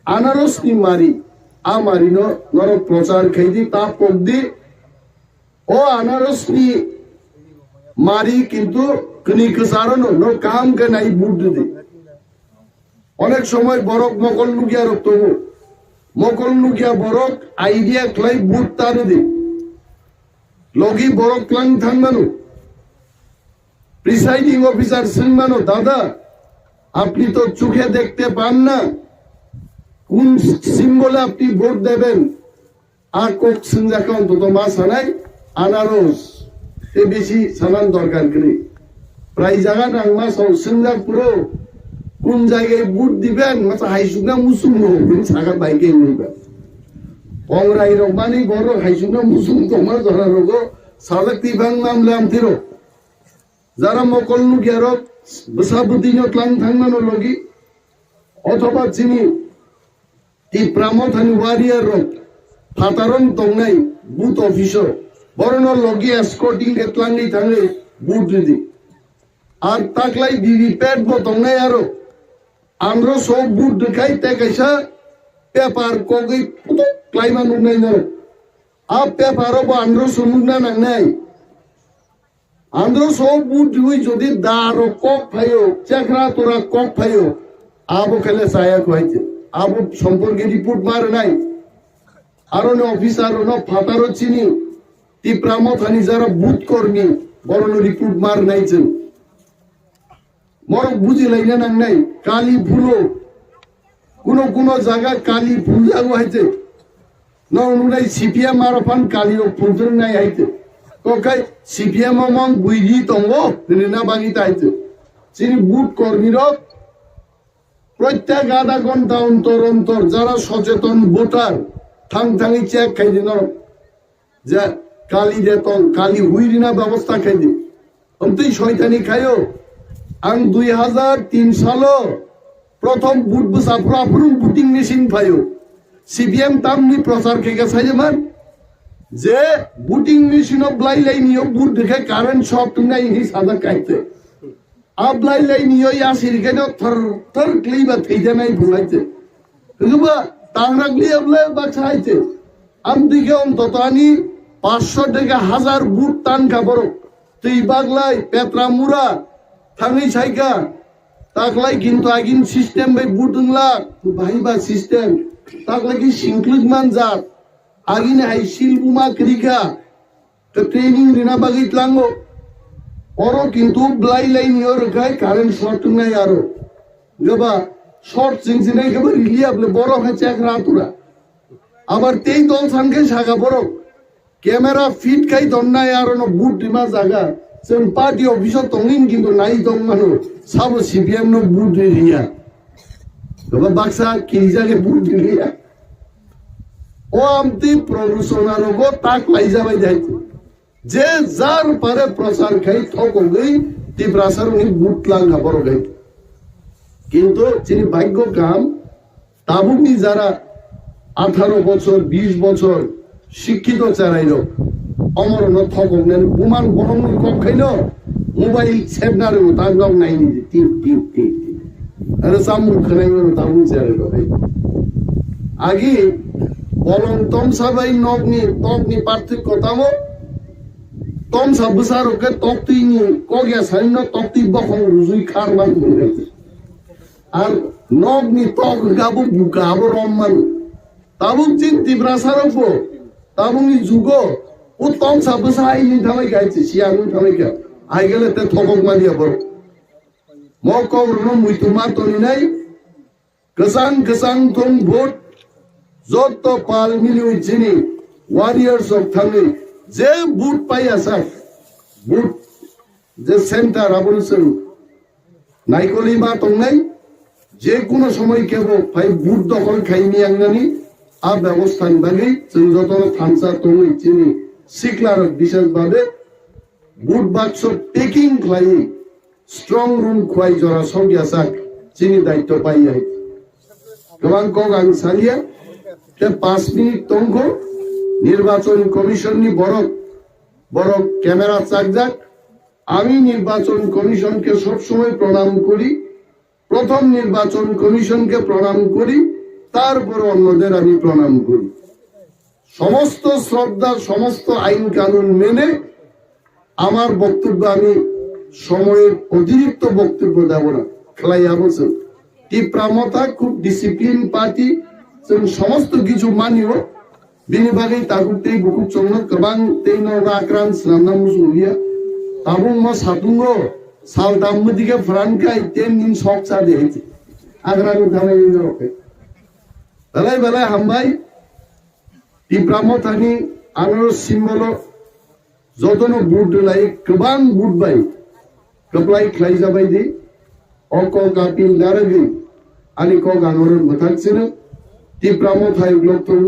anaros ni mari, a mari no norok prochar khai di, ta pok di, o anaros ni mari kintu kni kwcharo no, no kaham khe nai vote di. Onek somoi borok mokol nukya rok tongo. Mokol nukya borok idea khlai vote ta rw di. Logi borok tlang thang mano. Presiding officer swng mano, "Dada, apni to chukhe dekhte pan na, kun symbol-e apni vote deben?" A kok swngjak khe ontoto ma sanai anaros, tei bisi sanan dorkar kwrwi. Prai jaga nang ma sao swngjak phuru, kun jagai vote diben, masa haisukna musung no, bini saka bai khe wngwi ba. Kongrai rok mani borok haisukna musung tongma jora rogo sajak tibang mam lam tiro. Jara mokol nukya rok bwsa bwtwi no tlang thang mano logi, othoba chini Tipra Mothani warrior rok phataro tongnai booth office o, borokno logi escorting khe tlangwi thangwi vote rwdi. Ar taklai V V P A T bo tongnai aro. Andro so vote rwkhai tei kaisa paper kogwi putuk klaima nuknai norok. A paper o bo andro so nukna nangnai. Andro so vote riwi jodi da rok kok phaio, chekra tora kok phaio, abo khele chaya kho haite. Abo somporke report ma rwnai. Aro ni officer no phataro chini Tipra Mothani jara booth kormi, borono report ma rwnai chwng. Borok buji laina nangnai, kali phulo. Kuno kuno jaga kali phuljago haite. Nong nunai C P M aro phan kali rok phultwrwngnai haite. Kokai C P M o mong buidi tongo, hinwi na bagwi ta haite. Chini booth kormi rok, protyek adha ghonta ontor ontor jara socheton voter, thang thangwi check khaidi norok. Je kali de tong, kali hui rina bebosta khaidi. Omtwi soitani khaio. Ang dui hazar tin salo prothom vote bwsa phuru aphuru voting machine phaio. C P M tamni prochar khe khe saiman je voting machine o blai lai nio vote rikhe current short wngnai hinwi sajak kaite. A blai lai nio yasir khe no thar thar khlaiba thaijanai phulaite. Hwnkhe ba tangrak liya bwle baksa haite. Amtwi khe ontoto ani paanch sho theke hazar vote tan kha borok. Twi baglai, petra mura, thangwi saikha. Taklai kintu agini system bai vote wngla, bahai ba system. Taklai khe singklwk manjak. Agini hai sil buma kwrwi kha. Tei training rina bagwi tlango. Oro kintu blai lai ni oro khai current short wngnai aro. Gaba short ching chinai gaba rili able borok hai chek ra tura. Abar tei dol san khai saka borok. Camera fit khai donnai aro no boot rima jaga. Chwng party office o tongin kintu nai tong mano. Sabo C P M no boot ri riya. Gaba baksa kiri jage boot ri riya. O amtwi promotion aro go tak lai jabai dai. Je jar pare prochar khai thokogwi Tiprasa rokni but lang ha borok hai. Kintu chini bhagyo kaham, tabukni jara atharo bochor, bish bochor sikkito cherai rok omorokno thokoknani buman borokni kok khaino mobile sepna rwgo ta nok naini tip tip tip tip. Aro samung khwnai mano tabuk cherai rok hai. Agi bolong tomsa bai nokni tokni parthikyo tamo. Tomsa bwsa rok khe toktwi ni kok ya sani no toktwi bokhong rujui khar man bwrwi. Ar nok ni tok hwnkha bo buka abo rom man. Tabuk chini Tiprasa rok bo tabuk ni jugo o tomsa bwsa hai ni thalai kha, hai se siya ni thalai kha. Hai gele te thokok man ya borok. Mo kok rok no muitu ma toni nai. Kwchang kwchang thung vote, jotto pal miliwi chini warriors rok thangwi je vote paiya sak, vote je center abono chwng naikolwi ma tongnai, je kuno somoi kebo phai vote dokhol khai miyangnani a bebostha ni bagwi chwng jotono thansa tongwi chini sikla rok bishes babe vote bakso packing khlaiwi strong room khwlai jora sok ya sak chini daityo pai ya. Kwbang kok ang salia, te panch minute tongkho, nirbachon commission ni borok, borok camera chakjak, আমি নির্বাচন কমিশনকে সবসময় প্রণাম করি, প্রথম নির্বাচন কমিশনকে প্রণাম করি, তারপরে অন্যদের আমি প্রণাম করি। সমস্ত শ্রদ্ধা, সমস্ত আইন কানুন মেনে আমার বক্তব্য, আমি সময়ের অতিরিক্ত বক্তব্য দেব না। Khlai abo chwng Tipra Motha খুব discipline party, chwng সমস্ত কিছু মানিও। Bini bagwi tabuk tei bukhuk chwngno kwbang tei no rakran swnamna muchung liya. Tabuk mo satungo saltam mwdike phran khai ten din sok cha de hai. Agra ni thanai ni norok khe. Belai belai hambai. Tipra Mothani anoro simbolo jotono vote rwlai kwbang vote bai kwplai khlai jabai di. O kok apil narwgwi ani kok anoro mwthak chwrwk. Tipra Motha uglok thung,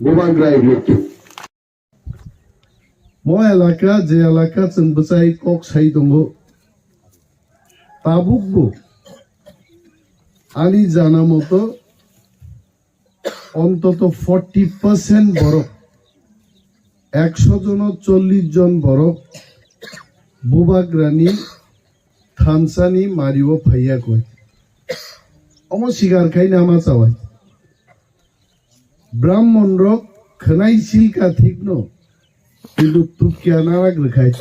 Bubagra uglok thung. Mo elaka je elaka chwng bwchai kok sai tongo. Tabukbo ani jana moto ontoto forty percent borok, ekso jono chollish jon borok Bubagrani thansani mario phaiya koi. Omo sikar khai nama chawai. Brahmon rok khwnai silka thikno, kintu tukya narak rwkhai.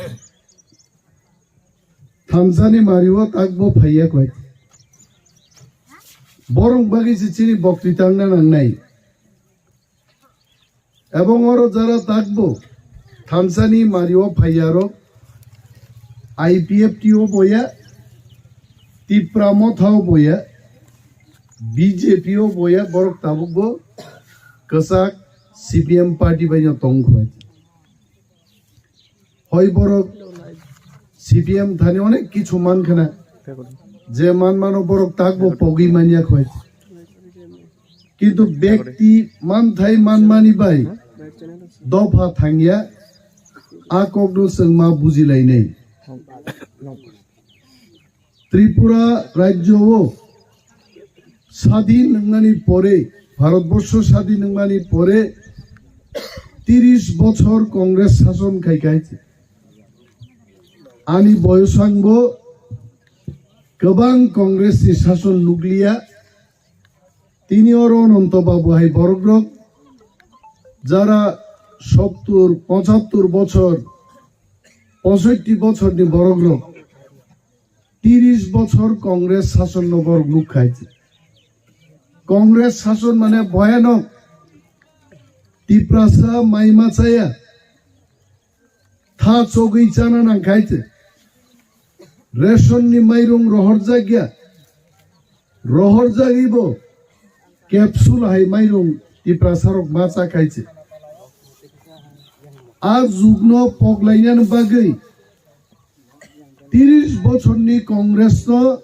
Thamsani mario takbo phaiya koi. Borok bagwi se chini bokti tangna nangnai. Ebong oro jara takbo thamsani mario phaiya rok I P F T o boya, Tipra Motha o boya, B J P o boya, borok tabukbo kwchak C P M party bai no tong khwlai. Hoi borok C P M thani onek kichu man khana, je man mano borok takbo pogwi manya khwlai. Kintu bekti manthai manmani bai dopha thangya, a kokno chwng ma bujilainai. Tripura rajyo o sadin wngnani pore, Bharatborsho sadin wngnani pore tiris bochor Congress sason khai khai. Ani boyosangbo kwbang Congress ni sason nukliya. Tini oro Ananto Babu hai borok rok jara sottur, pochattur bochor, posoitti bochor ni borok rok tiris bochor Congress sason no borok nukkhai. Congress sason mane bhayanok. Tiprasa mai ma chaya. Tha chogwi chana nang khai se. Ration ni mairung rohorjak ya. Rohorjagwi bo capsule hai mairung Tiprasa rok ma cha khai se. A jugno poglainani bagwi tiris bochorni Congress no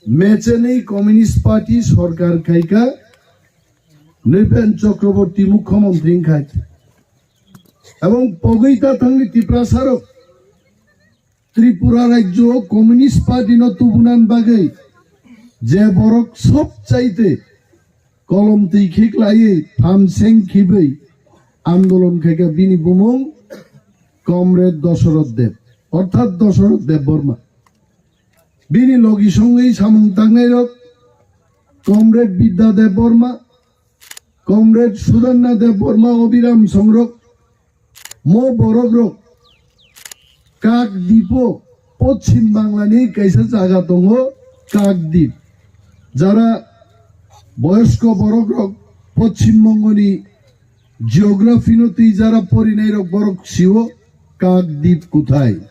mechenwi Communist Party sorkar khaikha, Nripen Chakraborty mukhyamantri wngkha. Ebong pogwi ta thangni Tiprasa rok Tripura rajyo o Communist Party no tubunani bagwi je borok sob chaite kolom twi khiklaiwi phamseng khibwi andolon khaikha, bini bumung Comrade Dosoroth Deb, orthat Dosoroth Debbarma. Bini logi songwi samung tangnai rok Comrade Bidya Debbarma, Comrade Sudarna Debbarma, Obiram Songrok, mo borok rok Kakdipo Pochim Bangla ni kaisa jaga tongo Kakdip. Jara boyosko borok rok Pochim Bongo ni geography no twi jara porinai rok borok sio Kakdip kuthai.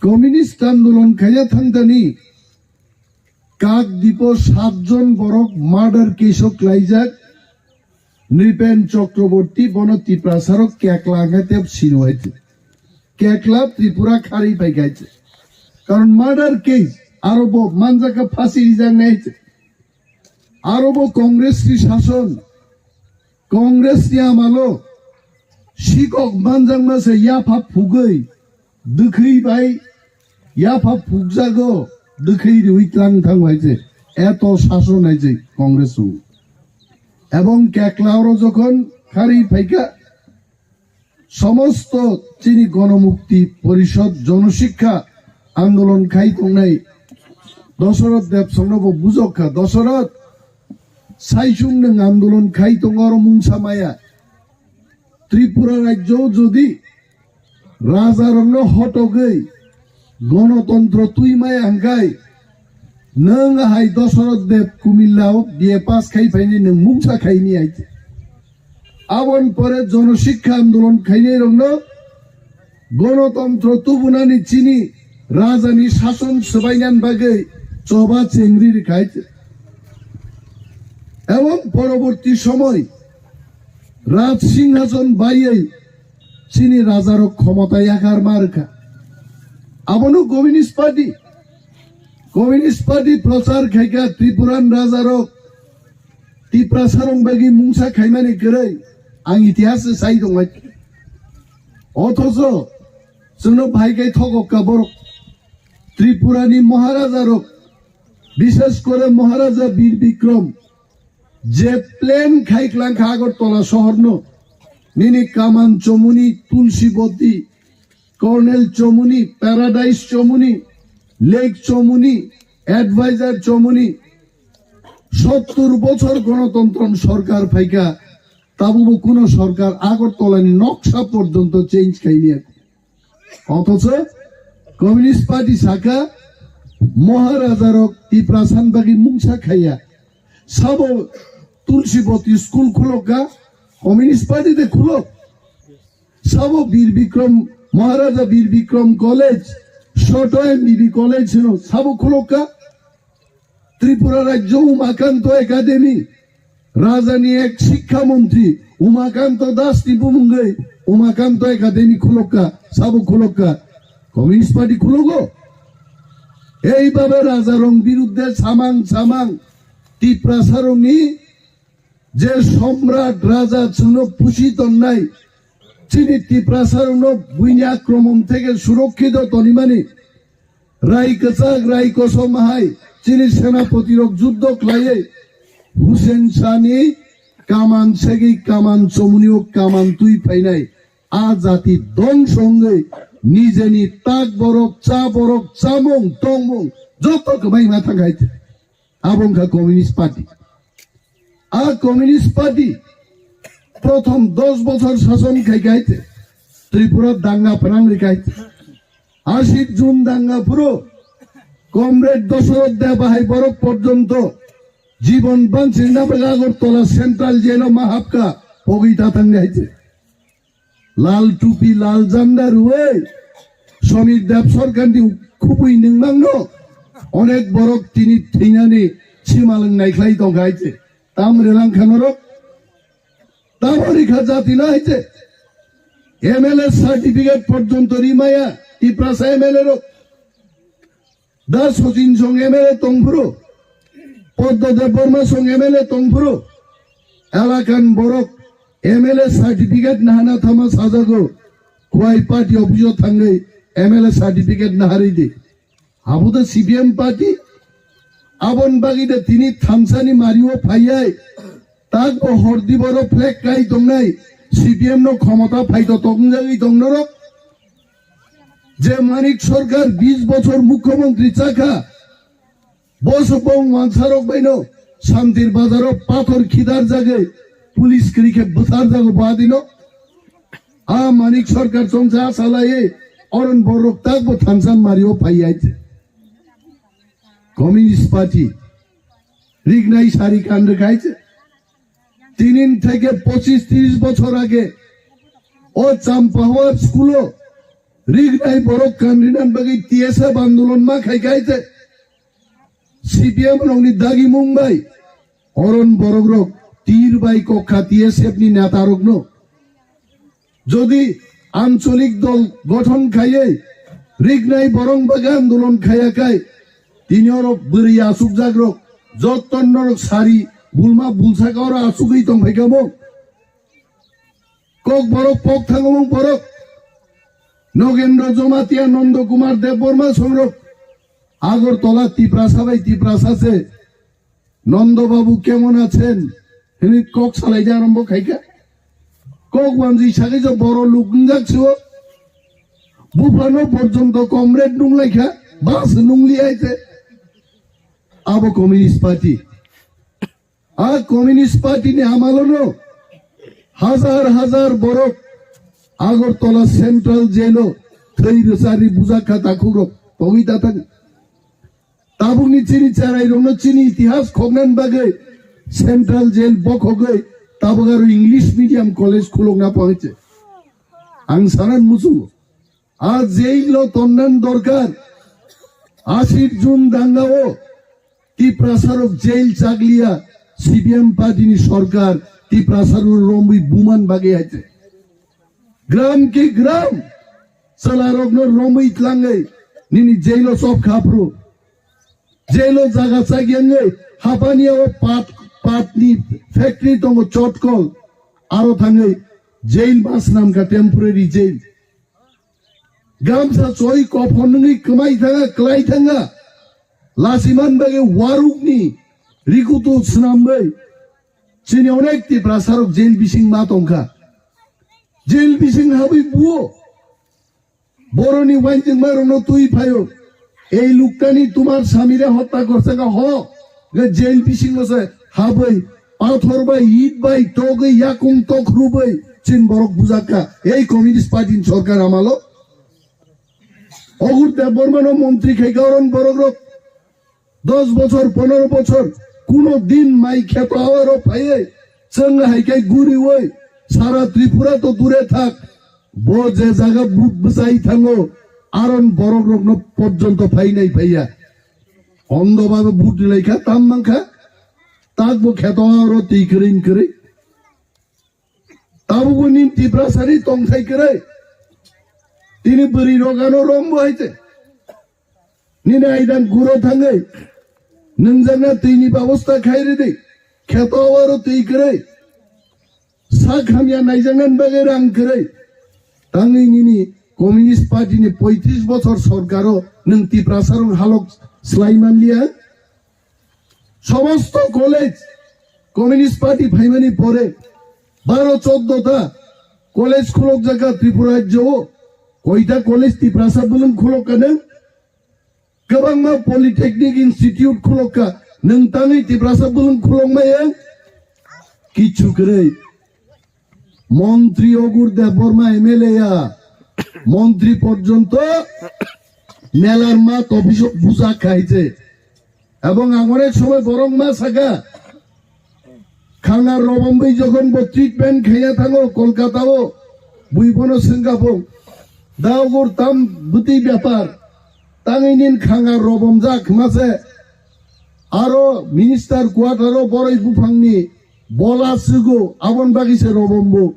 Communist andolon khaiya thangdani Kakdipo satjon borok murder case o klaijak, Nripen Chakraborty bono Tiprasa rok kekla hwnkhe tep sino hai se. Kekla Tripura khari pai khai se. Karon murder case aro bo manjak kha phasi rijak nai se. Aro bo Congress ni sason, Congress ni amalo sikok manjakma se yapha phugwi, dwkhwi bai yapha phugjago, dwkhwi riwi tlang thang hai se. Eto sason hai se Congress o. Ebong kekla oro jokhon khari phaikha, somosto chini Gonomukti Porishod, Jonosikha andolon khai tongnai Dosoroth Debsongno bo bujok kha, Dosoroth, saichung nwng andolon khai tongo oro mungsa maya. Tripura rajyo jodi raja rokno hotogwi gonotontro twi maya hwnkhe nwng hai Dosoroth Deb Kumilla o B A pass khai phaini nwng mungsa khaini hai. Aboni pore Jonosikha andolon khainai rokno gonotontro tubunani chini rajani sason swbainani bagwi choba chengri rwkhai. Ebong poroborti somoy Raj Singhason baiwi chini rajarok khomota yakar ma rwkha. Abono Communist Party, Communist Party prochar khaikha Tripuran rajarok Tiprasarong bagwi mungsa khaimani kwrwi ang itihas sai tongmai. Othocho chwngno bhai kai thokokka borok. Tripurani Maharajarok, bishes kore Maharaja Bir Bikrom, je plan khai klangkha Agartala sohorno, nini Kaman Chomuni, Tulsi Boti, Colonel Chomuni, Paradise Chomuni, Lake Chomuni, Advisor Chomuni, sottur bochor gonotontron sorkar phaikha, tabubo kuno sorkar Agartalani noksa porjonto change khaimya. Othocho Communist Party saka Maharajarok Tiprasan bagwi mungsa khaiya. Sabo Tulsi Boti school khulokka, Communist Party de khulok. Sabo Bir Bikrom, Maharaja Bir Bikrom College, Soto M B B College hino, sabo khulokka. Tripura Rajyo Umakanto Academy, Rajani ek Shikkha Montri Umakanto Das ni bumungwi Umakanto Academy khulokka, sabo khulokka, Communist Party khulogo. Ei babe Rajarong birudde samang samang Tiprasarongni je Somrat Raja chwngno pusi tonnai, chini Tiprasarokno buini akromon theke surokkhito tonimani, Rai kwchak, rai kosom hai chini senapoti rok juddo khlaiwi Hussein Shah ni kaman segwi kaman chomuni o kaman twi phainai a jati dongso wngwi nijeni tak borok, cha borok, chamung, tongmung joto kwbai ma thang hai. Abo wngkha Communist Party. A Communist Party prothom dos bochor sason khai khai te Tripura danga phrang ri khai te. Ashik Jun danga phuru Comrade Dosoroth Deb hai borok porjonto jibon bangchirna bagwi Agartala Central Jail o ma hapka pogwi ta thang khai te. Lal tupi, lal janda rwui Samir Deb sorkar ni khubui nungmang no onek borok tini thwinani simalwng naikhlai tongkha hai se. Tam relang kha norok. Tamo rikha jati no hai se. M L A certificate porjonto rimaya Tiprasa M L A rok. Da Sachin song M L A tongphuru, Padma Debbarma song M L A tongphuru, elakan borok M L A certificate nahana thama sajago, Khwai party office o thangwi M L A certificate naharwi di. Abo da C P M party, abon bagwi da tini thamsani mario phaiyai, tak bo hordi boro flag kai tongnai, C P M no khomota phaito tongjagwi tongnorok. Je Manik Sarkar bis bochor mukhyamantri chakha, bo se bong wansarok baino Santir Bazaro pathor khidar jagwi police kwrwi khe bwsar jago badino. A Manik Sarkar chongsa salaiwi oron borok tak bo thansan mario phaiya. Communist Party rignai sari kan rwkha hai se. Tinin theke pochis tris bochor age o Champahwar school o rignai borok kanrinan bagwi T S F andolon ma khai khai te C P M rokni dagi mung bai oron borok rok tir bai kokha T S F ni neta rokno. Jodi ancholik dol gothon khaiwi rignai borok bagwi andolon khaiya khai, tini oro bwrwi asukjak rok, jotto norok sari bulma bulsaka oro asugwi tongphaikha bo. Kok borok pok thangomung borok, Nogendra Jomatia, Nondo Kumar Debbarma songrok Agartala Tiprasa bai Tiprasa se Nondo Babu kemon achen? Hini kok salai ja arombo khaika. Kok wanji sagai jo boro luk wngjak sio. Buphano porjonto comrade nunglaikha, bas nungli aite. Abo Communist Party. A Communist Party ni amalono hajar hajar borok Agartala Central Jail o thwi rwchari bujakha takhukrok tongwi tatani. Tabukni chini cherairokno chini itihas khoknani bagwi Central Jail bokhogwi tabuk aro English medium college khulokna pangse. Ang sanan muchungo. A jail o tonnani dorkar. Ashir June dangao Tiprasarok jail chakliya C P M party ni sorkar Tiprasarok romwi buman bagwi haite. Gram ki gram chwlarokno romwi tlangwi nini jail o chop khapru. Jail o jaga chagyangwi hapani o pat, patni factory tongo chotkol aro thangwi jail mas namkha temporary jail. Gamsa choi kophon nungwi kwmai thanga, kwlai thanga. Lasiman bagwi warukni rikutu swnamwi chini onek Tiprasarok jail bising ma tongkha. Jail bising habwi buo. Boroni wainjwngmarokno twi phaio. Ei luktani tumar samire hotta gorsaka ho. Ge jail bisingo se habwi pathor bai, it bai, togwi, yakung tokhrubai chin borok bujakka. Ei Communist Party ni sorkar amalo. Ogur Debbarmano montri khai garon borok rok. Dos bochor, ponero bochor, kuno din mai kheto awaro phaiwi, chwng hai khe guriwi, sara Tripura to dure thak, bo je jaga bu-, bwchai thango, aron borok rokno porjonto phainai phaiya. Ondo babe but lai kha, tam man kha, tak bo kheto awaro twi kwrwi kwrwi. Tabukbo nini Tiprasani tongthai kwrwi. Tini bwrwi rok ano rombo hai se. Nini aidang guro thangwi. Nwngjakna twini babosta khai ridi. Kheto aro twi kwrwi. Sak hamya naijaknani bagwi rang kwrwi. Tangwi nini Communist Party ni poitris bochor sorkaro nwng Tiprasa rok halok slai manliya. Somosto college Communist Party phaimani pore baro choddo ta college khulok jaka Tripura rajyo o. Koita college Tiprasa bwlwng khulok kanang? Kwbangma polytechnic institute khulokka, nwng tangwi Tiprasa bwlwng khulokmaya? Kichu kwrwi. Montri Ogur Debbarma M L A ya, montri porjonto melar ma tophisok busa khaije. Ebong ang onek somoi borok ma saka, Khanga Robomwi jokhon bo treatment khaiya thango Kolkata o, bui bono swngkha bo, "Da Ogur, tam bwtwi bepar? Tangwi nin khanga robomjak hwnase aro minister quarter o boroi buphangni bola swgo, aboni bagwi se robombo."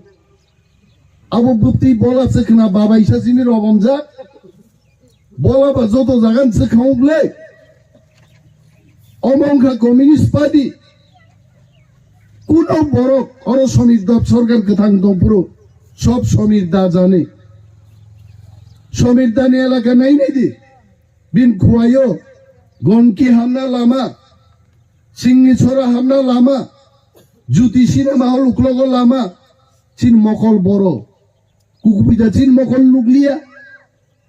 Abo bwtwi bola swkna babaisa simi robomjak. Bola ba joto jagan swkang ble. Omo wngkha Communist Party. Kuno borok oro Samir Da sorkar kwthang tongphuru, sob Samir Da jani. Samir Da ni elaka nainai di. Bin khuayo Gonki hamna lama, Singni Sora hamna lama, Jyoti Cinema Hall uklogo lama, chin mokol boro. Kukubida chin mokol nukliya.